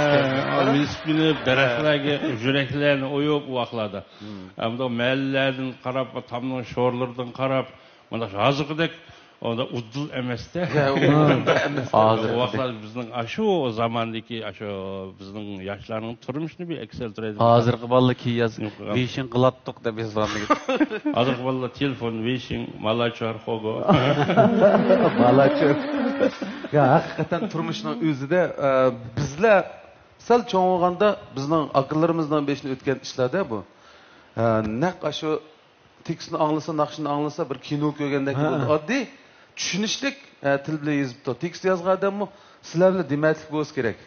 ھە، مېسىپ مېنىپ دەرەخلەرگە يۈرەكلەرنى ئويۇپ ئۇ ۋاقىتلاردا. مم. ھە، مۇنداق مەھەللىلەردىن قاراپ، تامنىڭ شورلىرىدىن قاراپ، مۇنداق ھازىرقىدەك ئۇنداق ئۇدۇل ئەمەستە. ھە، ئۇدۇل ئەمەس. ھازىر ئۇ ۋاقىتلار بىزنىڭ ئاشۇ زاماندىكى، ئاشۇ بىزنىڭ ياشلارنىڭ تۇرمۇشىنى بىر ئەكس ئەلتۈرەيدۇ. ھازىرقى بالىلار كېيىن ياز، يوق، يوق. ۋېيشىڭ قىلاتتۇق دەپ يازغانلىكى. ھازىرقى بالىلار تېلېفون، ۋېيشىڭ، مالاچور، خوگو. مالاچور. يا، ھەقىقەتەن تۇرمۇشنىڭ ئۆزىدە، ئە، بىزلەر سەل چوڭ بولغاندا بىزنىڭ ئاكىلىرىمىزنىڭ بېشىدىن ئۆتكەن ئىشلار-دە بۇ. ئە، نەق ئاشۇ تېكىستنى ئاڭلىسا، ناخشىنى ئاڭلىسا، بىر كىنو كۆرگەندەك ھە. بولىدۇ. ئاددىي، چۈشىنىشلىك، ئە، تىل بىلەن يېزىپتۇ. تېكىست يازغان ئادەممۇ سىلەر بىلەن دېمەتلىك بولسا كېرەك.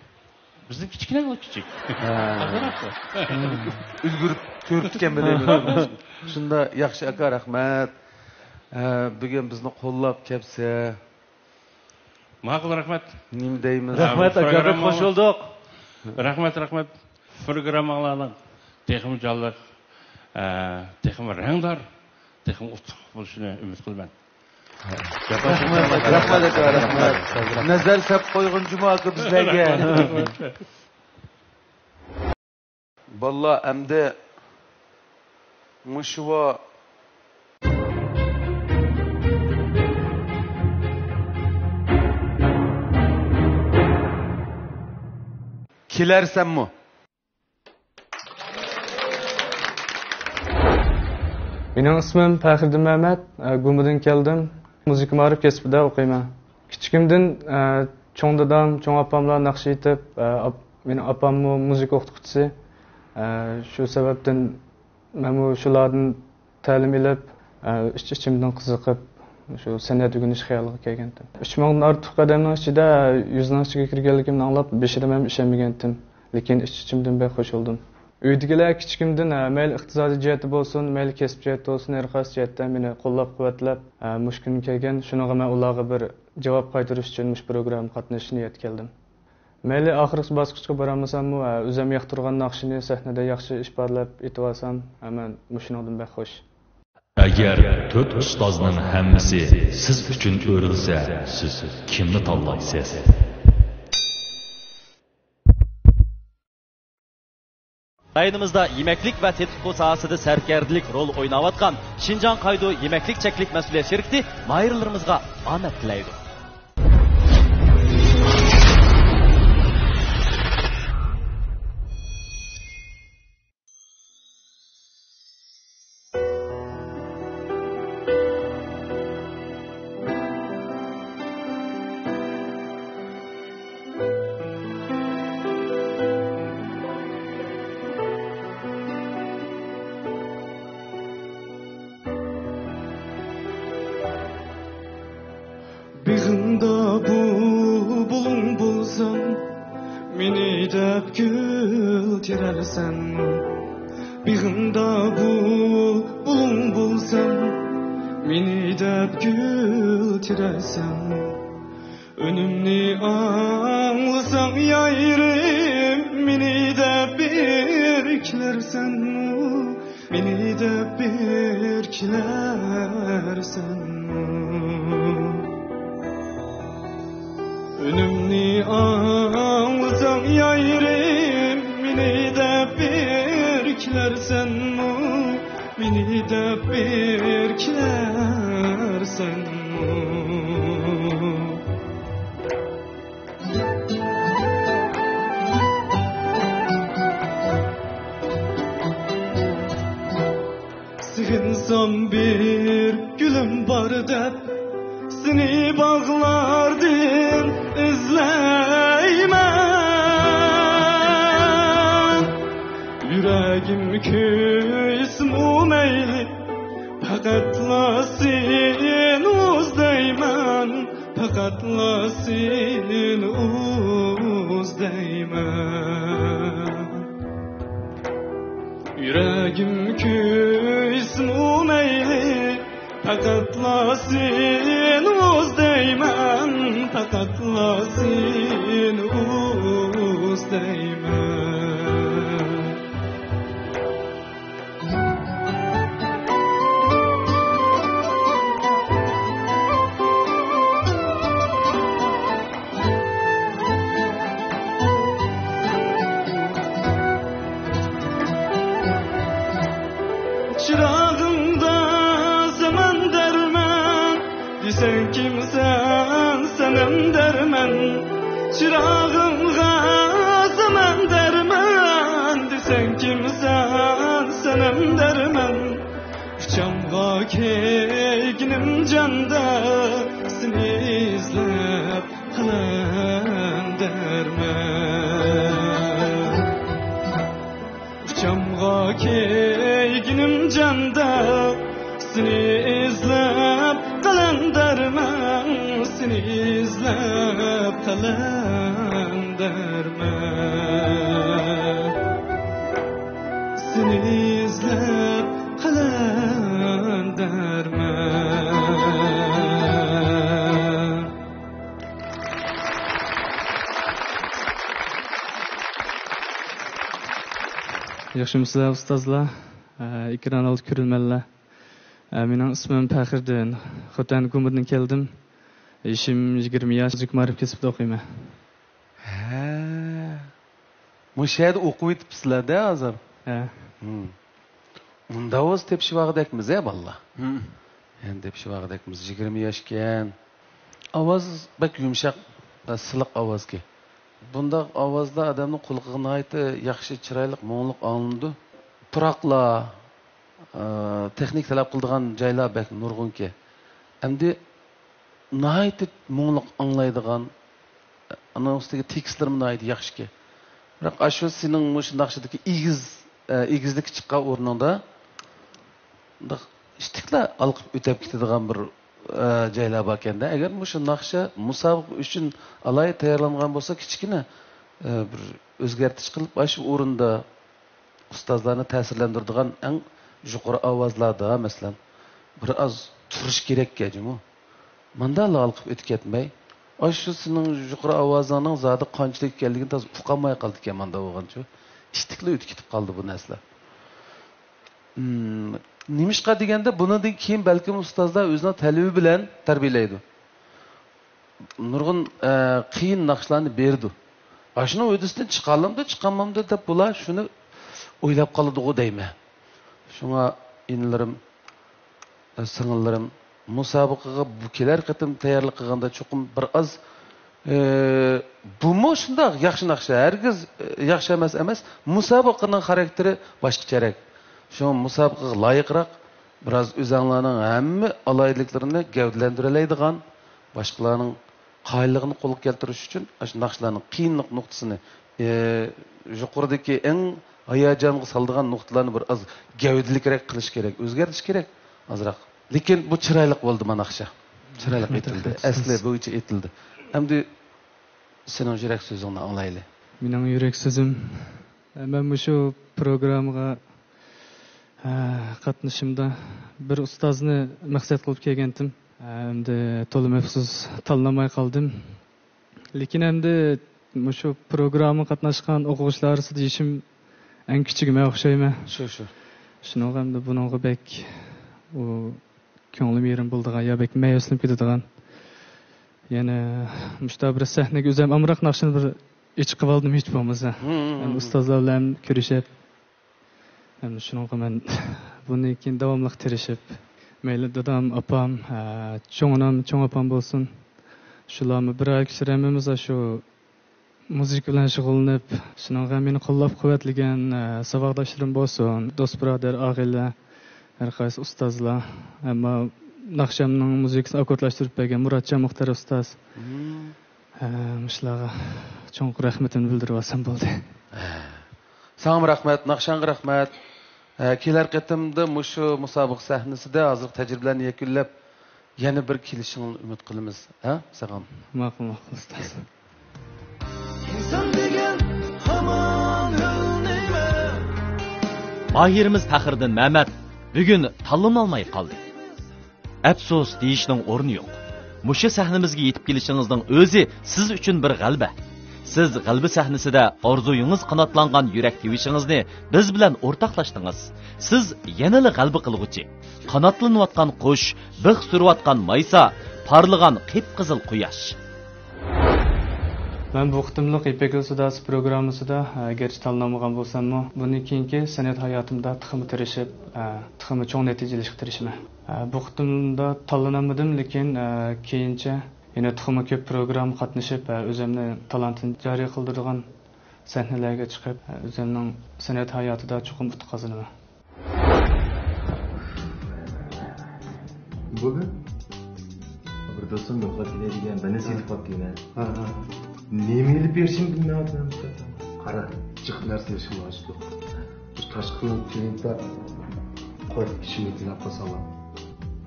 بىزدىن كىچىككىنە، كىچىك. ھە. ئازراق. ئۈلگۈرۈپ كۆرۈپتىكەن بىلەيمەن. شۇنداق، ياخشى ئاكا، رەھمەت. ئە، بۈگۈن بىزنى قوللاپ كەپسە. ماقۇل، رەھمەت. نېمە دەيمىز؟ رەھمەت، ئاكا، بەك خوش بولدۇق. رەھمەت، رەھمەت. پروگرامماڭلارنىڭ تېخىمۇ جانلىق، ئە، تېخىمۇ رەڭدار، تېخىمۇ ئۇتۇقلۇق بولۇشىنى ئۈمىد قىلىمەن. رەھمەت، رەھمەت، رەھمەت. نەزەر سەپ قويغىن جۇما ئاكا بىزلەرگە. بالىلار، ئەمدى مۇشۇ كېلەرسەنمۇ؟ مېنىڭ ئىسمىم پەخرىدىن مەمەت، گۇمىدىن كەلدىم. مۇزىكا مائارىپ كەسپىدە ئوقۇيمەن. كىچىكىمدىن، ئە، چوڭ دادام، چوڭ ئاپاملار ناخشا ئېيتىپ، ئە، ئاپ-، مېنىڭ ئاپاممۇ مۇزىكا ئوقۇتقۇچىسى. ئە، شۇ سەۋەبتىن مەنمۇ شۇلاردىن تەلىم ئېلىپ، ئە، ئىچ-ئىچىمدىن قىزىقىپ، شۇ سەنئەت ئۆگىنىش خىيالىغا كەلگەنتىم. ئۈچ مىڭدىن ئارتۇق ئادەمنىڭ ئىچىدە يۈزنىڭ ئىچىگە كىرگەنلىكىمنى ئاڭلاپ، بېشىدا مەن ئىشەنمىگەنتىم. لېكىن ئىچ-ئىچىمدىن بەك خۇش بولدۇم. ئۆيدىكىلەر كىچىكىمدىن، ھە، مەيلى ئىقتىسادىي جەھەتتە بولسۇن، مەيلى كەسىپ جەھەتتە بولسۇن، ھەر قايسى جەھەتتە مېنى قوللاپ-قۇۋۋەتلەپ، ھە، مۇشۇ كۈنگە كەلگەن. شۇنىڭغا مەن ئۇلارغا بىر جاۋاب قايتۇرۇش ئۈچۈن مۇشۇ پروگراممىغا قاتنىشىش نىيىتى كەلدىم. مەيلى ئاخىرقى باسقۇچقا بارالمىساممۇ، ھە، ئۆزۈم ياقتۇرغان ناخشىنى سەھنىدە ياخشى ئىپادىلەپ ئېيتىۋالسام، ھە، مەن مۇشۇنىڭدىن بەك خۇش. ئەگەر تۆت ئۇستازنىڭ ھەممىسى سىز ئۈچۈن ئۆرۈلسە، سىز كىمنى تاللايسىز؟ رايونىمىزدا يېمەكلىك ۋە تېتىتقۇ ساھەسىدە سەركەردىلىك رول ئويناۋاتقان شىنجاڭ قايدۇ يېمەكلىك چەكلىك مەسئۇلىيەت شىركىتى ماھىرلىرىمىزغا ئامەت تىلەيدۇ. بېغىڭدا بۇلبۇلۇڭ بولسام، مېنى دەپ گۈل تېرەرسەنمۇ؟ بېغىڭدا بۇلبۇلۇڭ بولسام، مېنى دەپ گۈل تېرەرسەنمۇ؟ ئۈنۈمنى ئاڭلىساڭ يايرىم، مېنى دەپ ئىركىلەرسەنمۇ؟ مېنى دەپ ئىركىلەرسەنمۇ؟ ئۈنۈمنى ئاڭلىساڭ يايرىم، مېنى دەپ ئىركىلەرسەنمۇ؟ مېنى دەپ ئىركىلەرسەنمۇ؟ سېغىنسام بىر گۈلۈم بار دەپ، سېنى باغلاردىن ئىزلەيمەن. يۈرەگىم كۆيسىمۇ مەيلى، پەقەتلا سېنى ئىزدەيمەن، پەقەتلا سېنى ئىزدەيمەن. يۈرەگىم كۆيسىمۇ مەيلى، پەقەتلا سېنى ئىزدەيمەن، پەقەتلا سېنى ئىزدەيمەن. چىراغىڭدا زامان دەرمان دېسەڭ كىمسەن سەنەم دەرمان؟ چىراغىڭغا زامان دەرمان دېسەڭ كىمسەن سەنەم دەرمان؟ ئۇچامغا كەيگىنىم جاندا سېنى ئىزلەپ قالاندىرمەن. ئۇچامغا كەيگىنىم جاندا سېنى ئىزلەپ قالاندىرمەن، سېنى ئىزلەپ قالاندىرمەن. سېنى ئىزلەپ قالاندىرمەن. ياخشىمۇسىلەر ئۇستازلار، ئە، ئېكران ئالدى كۆرۈرمەنلەر؟ ئە، مېنىڭ ئىسمىم پەخرىدىن، خوتەن گۇمىدىن كەلدىم. يېشىم يىگىرمە ياش، مۇزىكا مائارىپ كەسپىدە ئوقۇيمەن. ھە. مۇشۇ يەردە ئوقۇۋېتىپسىلەر-دە ھازىر. ھە. ھىم. ئۇنداق بولسا تېپىشىۋالغۇدەكمىز-ھە، بالىلار. ھىم. يەنە تېپىشىۋالغۇدەكمىز. يىگىرمە ياشكەن. ئاۋاز بەك يۇمشاق، سىلىق ئاۋازكەن. بۇنداق ئاۋازلار ئادەمنىڭ قۇلىقىغا ناھايىتى ياخشى، چىرايلىق، مۇڭلۇق ئاڭلىنىدۇ. پۇراقلار، ئى، تېخنىكا تەلەپ قىلىدىغان جايلار بەك نۇرغۇنكەن. ئەمدى ناھايىتى مۇڭلۇق ئاڭلايدىغان، ئانىڭ ئۈستىگە تېكىستلىرىمۇ ناھايىتى ياخشىكەن. بىراق، ئاشۇ سېنىڭ مۇشۇ ناخشىدىكى ئېگىز، ئە، ئېگىزلىككە چىققان ئورنۇڭدا، مۇنداق ئىتتىكلا ھالقىپ ئۆتەپ كېتىدىغان بىر، ئە، جايلار باركەن-دە. ئەگەر مۇشۇ ناخشا مۇسابىقە ئۈچۈن ئالاھىدە تەييارلانغان بولسا، كىچىككىنە، ئە، بىر ئۆزگەرتىش قىلىپ، ئاشۇ ئورۇندا ئۇستازلارنى تەسىرلەندۈرىدىغان ئەڭ يۇقىرى ئاۋازلاردا، مەسىلەن، بىر ئاز تۇرۇش كېرەككەن جۇمۇ. مانداق ھالقىپ ئۆتۈپ كەتمەي، ئاشۇ سېنىڭ يۇقىرى ئاۋازىڭنىڭ زادى قانچىلىك ئىكەنلىكىنى تازا ئۇقالماي قالىدىكەن ماندا بولغانچۇ. ئىتتىكلا ئۆتۈپ كېتىپ قالدى بۇ نەرسىلەر. مم، نېمىشقا دېگەندە، بۇنىڭدىن كېيىن بەلكىم ئۇستازلار ئۆزىنىڭ تەلىپى بىلەن تەربىيەلەيدۇ. نۇرغۇن، ئە، قىيىن ناخشىلارنى بېرىدۇ. ئاشۇنىڭ ھۆددىسىدىن چىقالامدۇ، چىقالمامدۇ دەپ بۇلار شۇنى ئويلاپ قالىدىغۇ دەيمەن. شۇڭا ئىنىلىرىم، ئە، سىڭىللىرىم، مۇسابىقىگە بۇ كېلەر قېتىم تەييارلىق قىلغاندا چوقۇم بىر ئاز، ئە، بۇمۇ شۇنداق ياخشى ناخشا، ھەرگىز، ئە، ياخشى ئەمەس ئەمەس، مۇسابىقىنىڭ خاراكتېرى باشقىچەرەك. شۇڭا مۇسابىقىگە لايىقراق، بىراز ئۆزەڭلارنىڭ ھەممە ئالاھىدىلىكلىرىنى گەۋدىلەندۈرەلەيدىغان، باشقىلارنىڭ قايىللىقىنى قولغا كەلتۈرۈش ئۈچۈن ئاشۇ ناخشىلارنىڭ قىيىنلىق نۇقتىسىنى، ئى، يۇقىرىدىكى ئەڭ ھاياجانغا سالىدىغان نۇقتىلارنى بىر ئاز گەۋدىلىكرەك قىلىش كېرەك، ئۆزگەرتىش كېرەك ئازراق. لېكىن بۇ چىرايلىق بولدى، مانا ناخشا. چىرايلىق ئېيتىلدى، ئەسلى بويىچە ئېيتىلدى. ئەمدى سېنىڭ يۈرەك سۆزۈڭنى ئاڭلايلى. مېنىڭ يۈرەك سۆزۈم، مەن مۇشۇ پروگراممىغا، ھە، قاتنىشىمدا بىر ئۇستازنى مەقسەت قىلىپ كەلگەنتىم. ئەمدى تولىمۇ ئەپسۇس، تاللىنالماي قالدىم. لېكىن ئەمدى مۇشۇ پروگراممىغا قاتناشقان ئوقۇغۇچىلار ئارىسىدا يېشىم ئەڭ كىچىكى مەن ئوخشايمەن. شۇ، شۇ. شۇنىڭغا ئەمدى بۇنىڭغا بەك ئۇ كۆڭلۈم يېرىم بولىدىغان يا بەك مەيۈسلىنىپ كېتىدىغان. يەنە مۇشۇنداق بىر سەھنىگە ئۆزۈم ئامراق ناخشىنى بىر ئېچىقىۋالدىم ھېچ بولمىسا. ھىم، ھىم، ھىم. ئۇستازلار بىلەن كۆرۈشۈپ، ھەم شۇنىڭغا مەن بۇندىن كېيىن داۋاملىق تىرىشىپ، مەيلى دادام، ئاپام، ئە، چوڭ ئانام، چوڭ ئاپام بولسۇن، شۇلارمۇ بىرەر كىشىلەر ھەممىمىز شۇ مۇزىكا بىلەن شۇغۇللىنىپ، شۇنىڭغا مېنى قوللاپ-قۇۋۋەتلىگەن، ئە، ساۋاقداشلىرىم بولسۇن، دوست-بۇرادەر، ئائىلە، ھەر قايسى ئۇستازلار، ئەمما ناخشامنىڭ مۇزىكىسىنى ئاككوردلاشتۇرۇپ بەرگەن مۇراتجان مۇختار ئۇستاز. مم. ئە، مۇشۇلارغا چوڭقۇر رەھمىتىمنى بىلدۈرۈۋالسام بولدى. ھە. ساڭىمۇ رەھمەت، ناخشاڭغا رەھمەت. ھە، كېلەر قېتىمدا مۇشۇ مۇسابىقە سەھنىسىدە ھازىرقى تەجرىبىلەرنى يەكۈنلەپ، يەنە بىر كېلىشىڭنى ئۈمىد قىلىمىز. ھە، ساغام. ماقۇل، ماقۇل، ئۇستاز. ئىنسان دېگەن ھامان ھۆل نېمە؟ ماھىرىمىز پەخرىدىن مەمەت بۈگۈن تاللىنالماي قالدى. ئەپسۇس دېيىشنىڭ ئورنى يوق. مۇشۇ سەھنىمىزگە يېتىپ كېلىشىڭىزنىڭ ئۆزى سىز ئۈچۈن بىر غەلىبە. سىز غەلىبە سەھنىسىدە ئارزۇيىڭىز قاناتلانغان يۈرەك تىۋىشىڭىزنى بىز بىلەن ئورتاقلاشتىڭىز. سىز يەنىلا غەلىبە قىلغۇچى. قاناتلىنىۋاتقان قۇش، بىخ سۈرۈۋاتقان مايسا، پارلىغان قىپقىزىل قۇياش. مەن بۇ قېتىملىق يىپەك يولى ساداسى پروگراممىسىدا، ئە، گەرچە تاللىنالمىغان بولساممۇ، بۇندىن كېيىنكى سەنئەت ھاياتىمدا تېخىمۇ تىرىشىپ، ئە، تېخىمۇ چوڭ نەتىجە ئېلىشقا تىرىشىمەن. ئە، بۇ قېتىمدا تاللىنالمىدىم، لېكىن، ئە، كېيىنچە يەنە تېخىمۇ كۆپ پروگرامما قاتنىشىپ، ئە، ئۆزۈمنى تالانتىنى جارى قىلدۇرىدىغان سەھنىلەرگە چىقىپ، ئە، ئۆزۈمنىڭ سەنئەت ھاياتىدا چوقۇم ئۇتۇق قازىنىمەن. بولدى. بىر دوستۇم يوقلاپ كېلەي دېگەن، بىر نەرسە يېتىپ قاپتۇ يەنە. ھە، ھە. نېمە ئېلىپ بېرىشىمنى بىلمەيۋاتىمەن. قارا، جىق نەرسە ئېلىشقا ھاجەت يوق. شۇ تاشقىنى تۈگىتىپ قويۇپ، ئىچىمنى تىناپ قالساڭلار.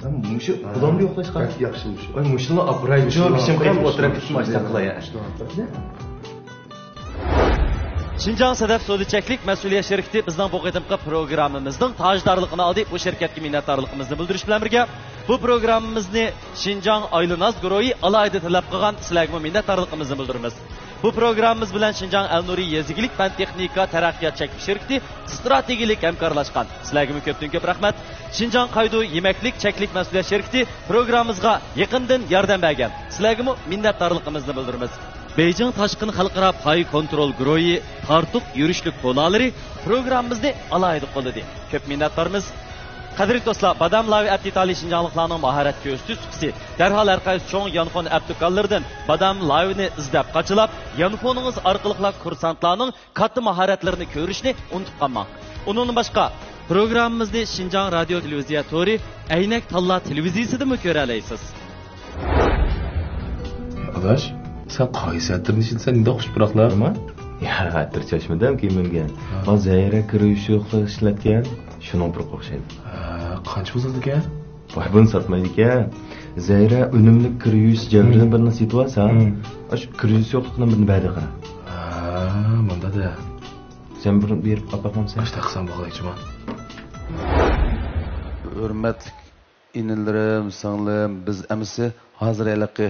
ھە، مۇشۇ ھە. بۇلارنى يوقلاشقا. بەك ياخشى مۇشۇ. ئاي، مۇشۇنى ئاپىراي، شۇ مۇشۇنى بېشىم ئاپىراي، قېيىپ مۇشۇنى ئولتۇرۇپ مۇشۇنى كېتىپ باشلاپ قىلاي. شىنجاڭ سەدەپ سودا چەكلىك مەسئۇلىيەت شىركىتى بىزنىڭ بۇ قېتىمقى پروگراممىمىزنىڭ تاجدارلىقىنى ئالدى. بۇ شىركەتكە مىننەتدارلىقىمىزنى بىلدۈرۈش بىلەن بىرگە، بۇ پروگراممىمىزنى شىنجاڭ ئائىلىناز گۇرۇھى ئالاھىدە تەلەپ قىلغان، سىلەرگىمۇ مىننەتدارلىقىمىزنى بىلدۈرىمىز. بۇ پروگراممىمىز بىلەن شىنجاڭ ئەلنۇرى يېزا ئىگىلىك پەن تېخنىكا تەرەققىيات چەكلىك شىركىتى ئىستراتېگىيەلىك ھەمكارلاشقان. سىلەرگىمۇ كۆپتىن كۆپ رەھمەت. شىنجاڭ قايدۇ يېمەكلىك چەكلىك مەسئۇلىيەت شىركىتى پروگراممىمىزغا يېقىندىن ياردەم بەرگەن. سىلەرگىمۇ مىننەتدارلىقىمىزنى بىلدۈرىمىز. بېيجىڭ تاشقىن خەلقئارا پاي كونترول گۇرۇھى تارتۇق يۈرۈشلۈك كونالىرى پروگراممىمىزنى ئالاھىدە قوللىدى. كۆپ مىننەتدارمىز. قەدىرلىك دوستلار، بادام لاۋى ئەپ دېتالى شىنجاڭلىقلارنىڭ ماھارەت كۆرسىتىش سۇپىسى. دەرھال ھەر قايسى چوڭ يانفون ئەپ دۇكانلىرىدىن بادام لاۋىنى ئىزدەپ قاچىلاپ، يانفونىڭىز ئارقىلىقلا كۇرسانتلارنىڭ كاتتا ماھارەتلىرىنى كۆرۈشنى ئۇنتۇپ قالماڭ. ئۇنىڭدىن باشقا، پروگراممىمىزنى شىنجاڭ رادىيو تېلېۋىزىيە تورى، ئەينەك تاللا تېلېۋىزىيىسىدىمۇ كۆرەلەيسىز. ئاداش، سەن قايسى ئەتىرنى ئىشلىتىسەن؟ نېدە خۇش پۇراقلار؟ مەن؟ يا، ئەتىر چاچمىدىم كىيىمىمگە. ھە. مانا زەھىرە كىر يۇيۇش سۇيۇقلۇقى ئىشلەتكەن. شۇنىڭ پۇرىقى ئوخشايدۇ. ھە، قانچە بولىدىكەن؟ ۋاي، بۇنى ساتمايدىكەن. زەھىرە ئۈنۈملۈك كىر يۇيۇش جەۋھىرىدىن بىرنى سېتىۋالساڭ، ھە، ئاشۇ كىر يۇيۇش سۇيۇقلۇقىدىن بىرنى بەردى قارا. ھە، مانا دادا، سەن بىر بېرىپ ئاپاقمامسەن؟ ئاشتاق قىلسام بولغايچىما؟ ھۆرمەتلىك ئىنىلىرىم، سىڭلىم، بىز ئەمىسە ھازىر ھېلىقى،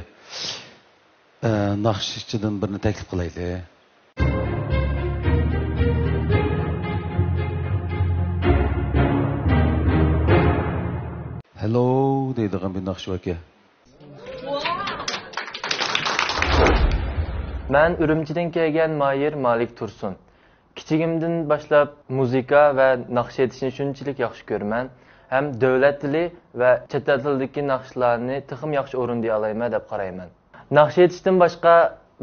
ئە، ناخشىچىدىن بىرنى تەكلىپ قىلايلى. ھەلو دەيدىغان بىر ناخشا باركەن. مەن ئۈرۈمچىدىن كەلگەن ماھىر مالىك تۇرسۇن. كىچىكىمدىن باشلاپ مۇزىكا ۋە ناخشا ئېيتىشنى شۇنچىلىك ياخشى كۆرىمەن ھەم دۆلەت تىلى ۋە چەت ئەل تىلىدىكى ناخشىلارنى تېخىمۇ ياخشى ئورۇندىيالايمەن دەپ قارايمەن. ناخشا ئېيتىشتىن باشقا،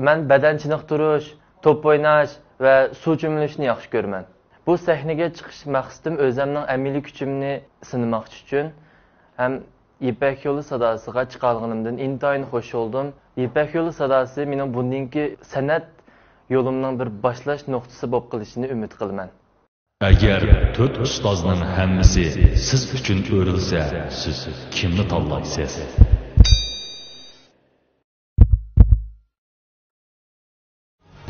مەن بەدەن چېنىقتۇرۇش، توپ ئويناش ۋە سۇ چۆمۈلۈشنى ياخشى كۆرىمەن. بۇ سەھنىگە چىقىش مەقسىتىم ئۆزەمنىڭ ئەمەلىي كۈچۈمنى سىنىماقچى ئۈچۈن ھەم يىپەك يولى ساداسىغا چىقالغىنىمدىن ئىنتايىن خوش بولدۇم. يىپەك يولى ساداسى مېنىڭ بۇندىنكى سەنئەت يولۇمنىڭ بىر باشلاش نۇقتىسى بولۇپ قېلىشىنى ئۈمىد قىلىمەن. ئەگەر تۆت ئۇستازنىڭ ھەممىسى سىز ئۈچۈن ئۆرۈلسە، سىز كىمنى تاللايسىز؟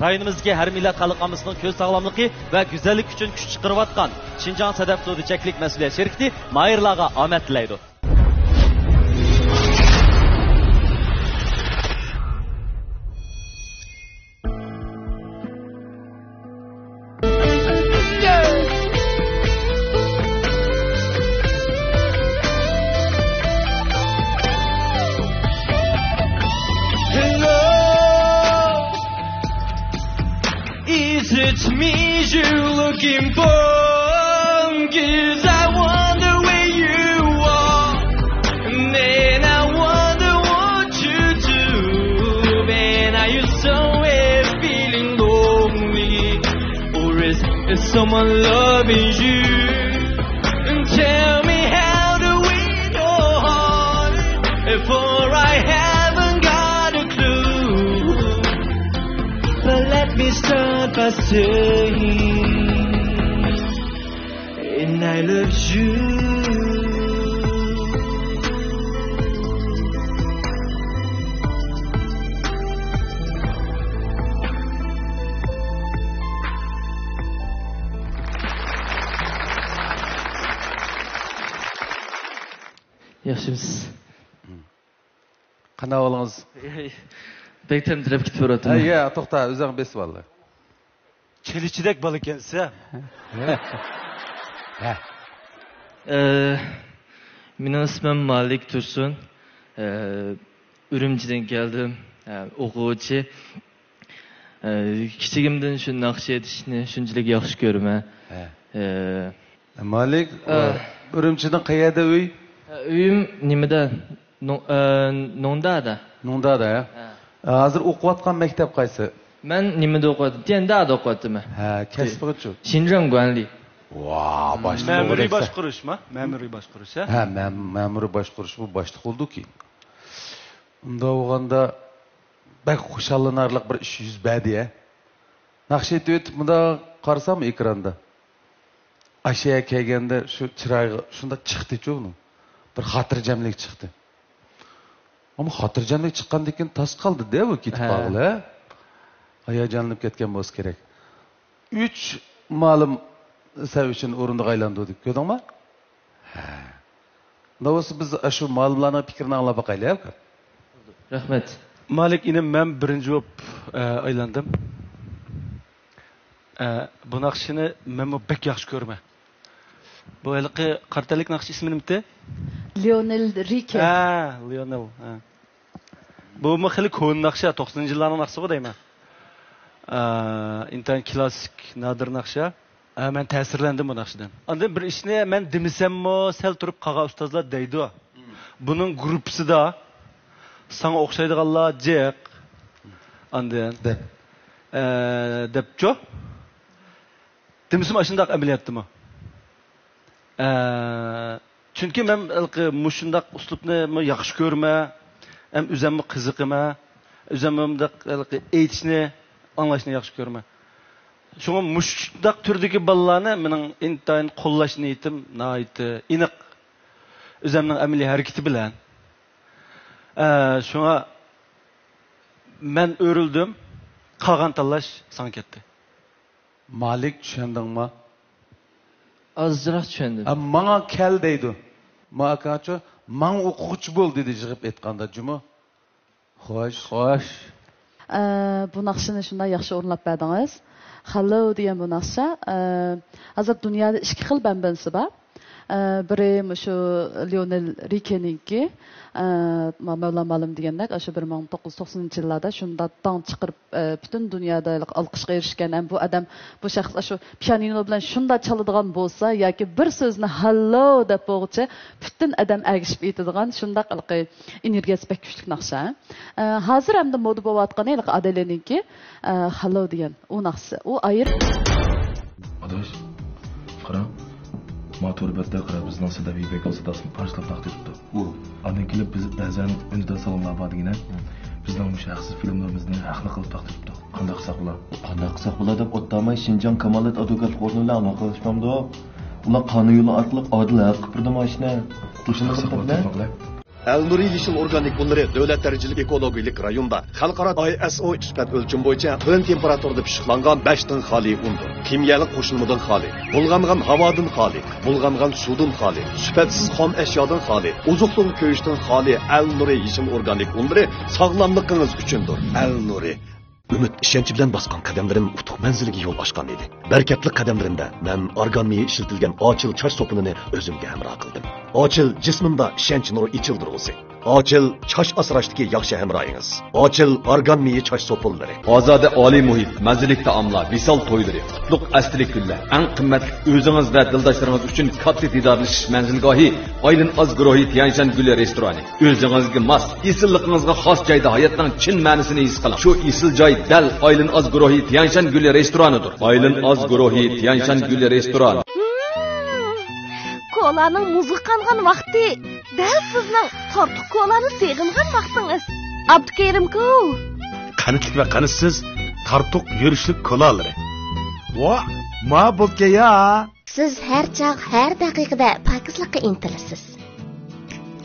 رايونىمىزدىكى ھەر مىللەت خەلق ئاممىسىنىڭ كۆز ساغلاملىقى ۋە گۈزەللىكى ئۈچۈن كۈچ چىقىرىۋاتقان شىنجاڭ سەدەف سودا چەكلىك مەسئۇلىيەت شىركىتى ماھىرلارغا ئامەت تىلەيدۇ. Hello, is it me you're looking for? 'Cause I wonder where you are. Man, I wonder what you do. Man, are you somewhere feeling lonely? Or is, is someone loving you? And tell me, how do we know, honey? For I haven't got a clue. But let me start by saying, and I love you. ياخشىمۇسىز؟ قانداق ئەھۋالىڭىز؟ بەك تەمتىرەپ كېتىپ بېرىۋاتىمەن. ھە، يا، توختا، ئۆزۈڭ بېسىۋال. چىلىچىدەك بالا ئىكەنسىز، ھە؟ ھە. ئە، مېنىڭ ئىسمىم مالىك تۇرسۇن. ئە، ئۈرۈمچىدىن كەلدىم. ئە، ئوقۇغۇچى. ئە، كىچىكىمدىن شۇ ناخشا ئېيتىشنى شۇنچىلىك ياخشى كۆرىمەن. ھە. ئە، مالىك، ئە، ئۈرۈمچىدىن قەيەردە ئۆي؟ ئە، ئۆيۈم نېمىدە؟ نوڭ-، ئە، نوڭدادا. نوڭدادا، ھە؟ ھە. ھازىر ئوقۇۋاتقان مەكتەپ قايسى؟ مەن نېمىدە ئوقۇۋاتىمەن؟ تيەندادا ئوقۇۋاتىمەن. ھە، كەسپىڭىچۇ؟ شىنجاڭ گۇەنلى. ۋا، باشلىق. مەمۇرىي باشقۇرۇشما؟ مەمۇرىي باشقۇرۇش، ھە؟ ھە، مەم-، مەمۇرىي باشقۇرۇش، بۇ باشلىق بولدۇكى. ئۇنداق بولغاندا بەك خۇشاللىنارلىق بىر ئىش يۈز بەردى، ھە؟ ناخشا ئېيتىپ ئۆتۈپ مۇنداق قارىسام ئېكراندا. ئاشۇ يەرگە كەلگەندە شۇ چىرايغا شۇنداق چىقتىچۇ ئۇنىڭ. بىر خاتىرجەملىك چىقتى. ئەمما خاتىرجەملىك چىققاندىن كېيىن تاس قالدى-دە، ئۇ كېتىپ قالغىلى. ھاياجانلىنىپ كەتكەن بولسا كېرەك. ئۈچ مالىم سەن ئۈچۈن ئورۇندۇق ئايلاندۇردى. كۆردۈڭما؟ ھە. ئۇنداق بولسا بىز ئاشۇ مالىملارنىڭ پىكرىنى ئاڭلاپ باقايلى، ھە، ئۇكام؟ رەھمەت. مالىك ئىنىم، مەن بىرىنچى بولۇپ، ئە، ئايلاندىم. ئە، بۇ ناخشىنى مەنمۇ بەك ياخشى كۆرىمەن. بۇ ھېلىقى قارا تەنلىك ناخشا ئىسمى نېمىتى؟ لىئونېل رىكې. ھە، لىئونېل، ھە. بۇمۇ خېلى كونا ناخشا، توقسىنىنچى يىللارنىڭ ناخشىسىغۇ دەيمەن. ئە، ئىنتايىن كلاسسىك، نادىر ناخشا. ئە، مەن تەسىرلەندىم بۇ ناخشىدىن. ئاندىن بىر ئىشنى مەن دېمىسەممۇ سەل تۇرۇپ قالغان ئۇستازلار دەيدۇ. بۇنىڭ گۇرۇپپىسىدا ساڭا ئوخشايدىغانلار جىق. ئاندىن دەپ. ئە، دەپچۇ؟ دېمىسىمۇ ئاشۇنداق ئەمەلىيەتتىمۇ. ئە، چۈنكى مەن ھېلىقى مۇشۇنداق ئۇسلۇبنى ياخشى كۆرىمەن، ھەم ئۆزەممۇ قىزىقىمەن، ئۆزەممۇ مۇنداق ھېلىقى ئېيتىشنى، ئاڭلاشنى ياخشى كۆرىمەن. شۇڭا مۇشۇنداق تۈردىكى بالىلارنى مېنىڭ ئىنتايىن قوللاش نىيىتىم ناھايىتى ئېنىق. ئۆزەمنىڭ ئەمەلىي ھەرىكىتى بىلەن. ئە، شۇڭا مەن ئۆرۈلدۈم، قالغان تاللاش ساڭا كەتتى. مالىك، چۈشەندىڭما؟ ئازراق چۈشەندىم. ئە، ماڭا كەل دەيدۇ. ما ئاكاچۇ، ماڭا ئوقۇغۇچى بول دېدى يىغىپ ئېيتقاندا، جۇمۇ. خوش. خوش. ئە، بۇ ناخشىنى شۇنداق ياخشى ئورۇنلاپ بەردىڭىز. خاللو دېگەن بۇ ناخشا، ئە، ھازىر دۇنيادا ئىككى خىل بەنبىنسى بار. ئە، بىرى مۇشۇ لىئونېل رىكېنىڭكى، ئە، ما-، مەۋلان مالىم دېگەندەك، ئاشۇ بىر مىڭ توققۇز يۈز توقسىنىنچى يىللاردا شۇنداق داڭ چىقىرىپ، ئە، پۈتۈن دۇنيادا ھېلىقى ئالقىشقا ئېرىشكەن. ھەم بۇ ئادەم، بۇ شەخس ئاشۇ پىيانىنو بىلەن شۇنداق چالىدىغان بولسا ياكى بىر سۆزنى «ھاللو» دەپ بولغۇچە پۈتۈن ئادەم ئەگىشىپ ئېيتىدىغان شۇنداق ھېلىقى ئېنېرگىيەسى بەك كۈچلۈك ناخشا. ئە، ھازىر ئەمدى مودا بولۇۋاتقىنى ھېلىقى ئادېلېنىڭكى، ئە، «خاللو» دېگەن ئۇ ناخشىسى. ئۇ ئايرىم. ئاداش، قارا. ما تور بەتتە قارا، بىزنىڭ سەدەپىي بەكەل ساداسىنى پارچىلاپ تارقىتىپتۇ. ئۇ. ئاندىن كېلىپ بىز بەزەن ئۈندىدار سالونلار بار دېگىنە، بىزنىڭ مۇشۇ ھەقسىز فىلىملىرىمىزنى ھەقنى قىلىپ تارقىتىپتۇ. قانداق قىلساق بولا؟ قانداق قىلساق بولا دەپ ئوتتاماي، شىنجاڭ كامالەت ئادۋوكاتلىق ئورنى بىلەن ئالاقىلىشىپامدۇ؟ ئۇلار قانۇن يولى ئارقىلىق ئادىل ھەق قىلىپ بېرىدۇ مانا ئىشنى. قوشۇنلۇق قىلىپ بېرىدۇ. ئەلنۇرى يېشىل ئورگانىك ئۇنلىرى دۆلەت دەرىجىلىك ئېكولوگىيەلىك رايوندا خەلقئارا ئاي ئېس ئو سۈپەت ئۆلچىمى بويىچە تۆۋەن تېمپېراتۇرىدا پىششىقلانغان بەشتىن خالىي ئۇندۇر. كىميەلىك قوشۇلمىدىن خالىي، بۇلغانغان ھاۋادىن خالىي، بۇلغانغان سۇدىن خالىي، سۈپەتسىز خام ئەشيادىن خالىي، ئوزۇقلۇق كۆيۈشتىن خالىي ئەلنۇرى يېشىل ئورگانىك ئۇنلىرى ساغلاملىقىڭىز ئۈچۈندۇر. ئەلنۇرى. ئۈمىد، ئىشەنچ بىلەن باسقان قەدەملىرىم ئۇتۇق مەنزىلىگە يول ئاچقان ئىدى. بەرىكەتلىك قەدەملىرىمدە مەن ئارگان مېيى ئىشلىتىلگەن ئاچىل چاچ سوپۇنىنى ئۆزۈمگە ھەمراھ قىلدىم. ئاچىل جىسمىمدا ئىشەنچ نۇرى ئېچىلدۇرغۇسى. ئاچىل چاچ ئاسراشتىكى ياخشى ھەمراھىڭىز. ئاچىل ئارگان مېيى چاچ سوپۇنلىرى. ئازادە ئالىي مۇھىت، مەززىلىك تائاملار، ۋىسال تويلىرى، قۇتلۇق ئەستىلىك كۈنلەر، ئەڭ قىممەتلىك ئۆزىڭىز ۋە دىلداشلىرىڭىز ئۈچۈن كاتتا دىدارلىشىش مەنزىلگاھى ئايلىن ئاز گۇرۇھى تيەنشان گۈلى رېستورانى. ئۆزىڭىزگە ماس، ئېسىللىقىڭىزغا خاس جايدا ھاياتنىڭ چىن مەنىسىنى ھېس قىلىڭ. شۇ ئېسىل جاي دەل ئايلىن ئاز گۇرۇھى تيەنشان گۈلى رېستورانىدۇر. ئايلىن ئاز گۇرۇھى تيەنشان گۈلى رېستوران. ھىم، كولانىڭ مۇزغا قانغان ۋاقتى. دەل سىزنىڭ تارتۇق كولانى سېغىنغان ۋاقتىڭىز. ئابدۇكېرىمكۇ. قەنتلىك ۋە قەنتسىز تارتۇق يۈرۈشلۈك كولالىرى. ۋا، ما بوكەيا. سىز ھەر چاغ، ھەر دەقىقىدە پاكىزلىققا ئىنتىلىسىز.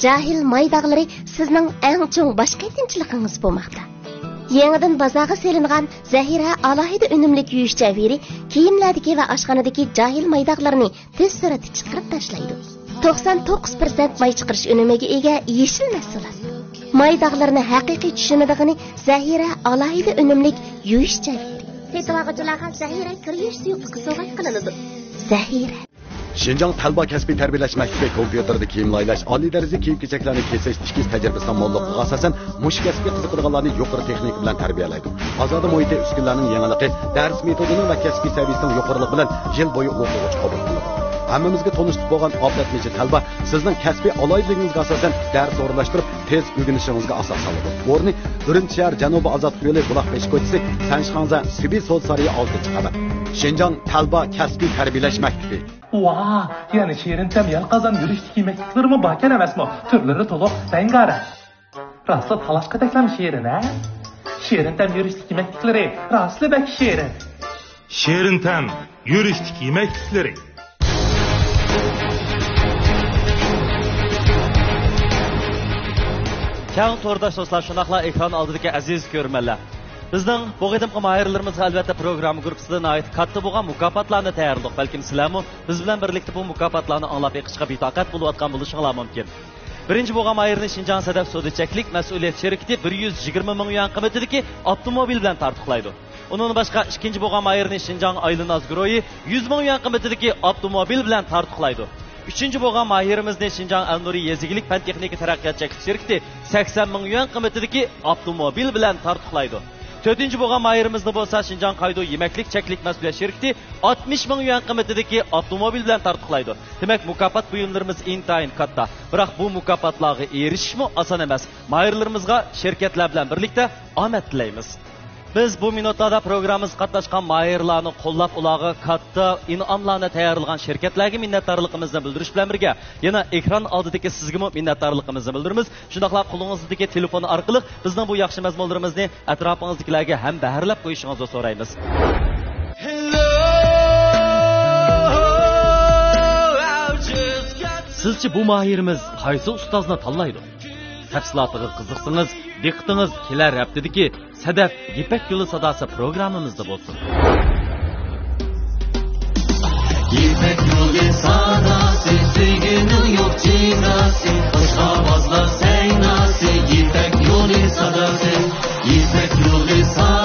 جاھىل ماي داغلىرى سىزنىڭ ئەڭ چوڭ باش قېتىمچىلىقىڭىز بولماقتا. يېڭىدىن بازارغا سېلىنغان زەھىرە ئالاھىدە ئۈنۈملۈك يۇيۇش جەۋھىرى كىيىملەردىكى ۋە ئاشخانىدىكى جاھىل ماي داغلىرىنى تېز سۈرئەتتە چىقىرىپ تاشلايدۇ. توقسان توققۇز پىرسەنت ماي چىقىرىش ئۈنۈمىگە ئىگە يېشىل مەھسۇلات. ماي داغلىرىنى ھەقىقىي چۈشىنىدىغىنى زەھىرە ئالاھىدە ئۈنۈملۈك يۇيۇش جەۋھىرى. سېتىۋالغۇچىلارغا زەھىرە كىر يۇيۇش سۇيۇقلۇقى سوۋغات قىلىنىدۇ. زەھىرە. شىنجاڭ تەلبا كەسپىي تەربىيەلەش مەكتىپى كومپيۇتېردا كىيىم لايىھىلەش، ئالىي دەرىجىلىك كىيىم-كېچەكلەرنى كېسىش تېخنىك تەجرىبىسىنىڭ موللۇقىغا ئاساسەن، مۇشۇ كەسىپكە قىزىقىدىغانلارنى يۇقىرى تېخنىكا بىلەن تەربىيەلەيدۇ. ئازادە مۇھىتى، ئۈسكۈنىلەرنىڭ يېڭىلىقى، دەرس مېتودىنىڭ ۋە كەسپىي سەۋىيەسىنىڭ يۇقىرىلىقى بىلەن يىل بويى ئوقۇغۇچى قوبۇل قىلىدۇ. ھەممىمىزگە تونۇشلۇق بولغان ئاپەت مېچى تەلبا سىزنىڭ كەسپىي ئالاھىدىلىكىڭىزگە ئاساسەن دەرس ئورۇنلاشتۇرۇپ، تېز ئۆگىنىشىڭىزگە ئاساس سالىدۇ. ئورنى ئۈرۈمچى شەھەر جەنۇبىي ئازادلىق يولى بۇلاق بېشى كوچىسى، سەنشىخاڭزە سۈبى سودا سارىيى ئالتىنچى قەۋەت. شىنجاڭ تەلبا كەسپىي تەربىيەلەش مەكتىپى. ۋاھ، يەنە شېرىن تەم يەلقازان يۈرۈشتىكى يېمەكلىكلىرىمۇ باركەن ئەمەسمۇ؟ تۈرلىرى تولۇق، رەڭگارەڭ. راستلا تالاشقۇدەكلا شېرىن، ھە؟ شېرىن تەم يۈرۈشتىكى يېمەكلىكلىرى راستلا بەك شېرىن. شېرىن تەم يۈرۈشتىكى يېمەكلىكلىرى. كەڭ تورداش دوستلار، شۇنداقلا ئېكران ئالدىدىكى ئەزىز كۆرۈرمەنلەر. بىزنىڭ بۇ قېتىمقى ماھىرلىرىمىزغا ئەلۋەتتە پروگرامما گۇرۇپپىسىدا ناھايىتى كاتتا بولغان مۇكاپاتلارنى تەييارلىدۇق. بەلكىم سىلەرمۇ بىز بىلەن بىرلىكتە بۇ مۇكاپاتلارنى ئاڭلاپ بېقىشقا بىتاقەت بولۇۋاتقان بولۇشۇڭلار مۇمكىن. بىرىنچى بولغان ماھىرنى شىنجاڭ سەدەپ سودا چەكلىك مەسئۇلىيەت شىركىتى بىر يۈز يىگىرمە مىڭ يۈەن قىممىتىدىكى ئاپتوموبىل بىلەن تارتۇقلايدۇ. ئۇنىڭدىن باشقا، ئىككىنچى بولغان ماھىرنى شىنجاڭ ئايلىناز گۇرۇھى يۈز مىڭ يۈەن قىممىتىدىكى ئاپتوموبىل بىلەن تارتۇقلايدۇ. ئۈچىنچى بولغان ماھىرىمىزنى شىنجاڭ ئەلنۇرى يېزا ئىگىلىك پەن تېخنىكا تەرەققىيات چەكلىك شىركىتى سەكسەن مىڭ يۈەن قىممىتىدىكى ئاپتوموبىل بىلەن تارتۇقلايدۇ. تۆتىنچى بولغان ماھىرىمىزنى بولسا شىنجاڭ قايدۇ يېمەكلىك چەكلىك مەسئۇلىيەت شىركىتى ئاتمىش مىڭ يۈەن قىممىتىدىكى ئاپتوموبىل بىلەن تارتۇقلايدۇ. دېمەك، مۇكاپات بۇيۇملىرىمىز ئىنتايىن كاتتا. بىراق بۇ مۇكاپاتلارغا ئېرىشىشمۇ ئاسان ئەمەس. ماھىرلىرىمىزغا شىركەتلەر بىلەن بىرلىكتە ئامەت تىلەيمىز. بىز بۇ مىنۇتلاردا پروگراممىمىزغا قاتناشقان ماھىرلارنى قوللاپ، ئۇلارغا كاتتا ئىنئاملارنى تەييارلىغان شىركەتلەرگە مىننەتدارلىقىمىزنى بىلدۈرۈش بىلەن بىرگە، يەنە ئېكران ئالدىدىكى سىزگىمۇ مىننەتدارلىقىمىزنى بىلدۈرىمىز. شۇنداقلا قولىڭىزدىكى تېلېفون ئارقىلىق بىزنىڭ بۇ ياخشى مەزمۇنلىرىمىزنى ئەتراپىڭىزدىكىلەرگە ھەم بەھرىلەپ قويۇشىڭىزنى سورايمىز. سىزچە بۇ ماھىرىمىز قايسى ئۇستازنى تاللايدۇ؟ تەپسىلاتىغا قىزىقسىڭىز، دىققىتىڭىز كېلەر ھەپتىدىكى سەدەپ يىپەك يولى ساداسى پروگراممىمىزدا بولسۇن. يىپەك يولى ساداسى، سۆيگۈنىڭ يوق جىزاسى، خوش ئاۋازلار سەيناسى، يىپەك يولى ساداسى، يىپەك يولى ساداسى.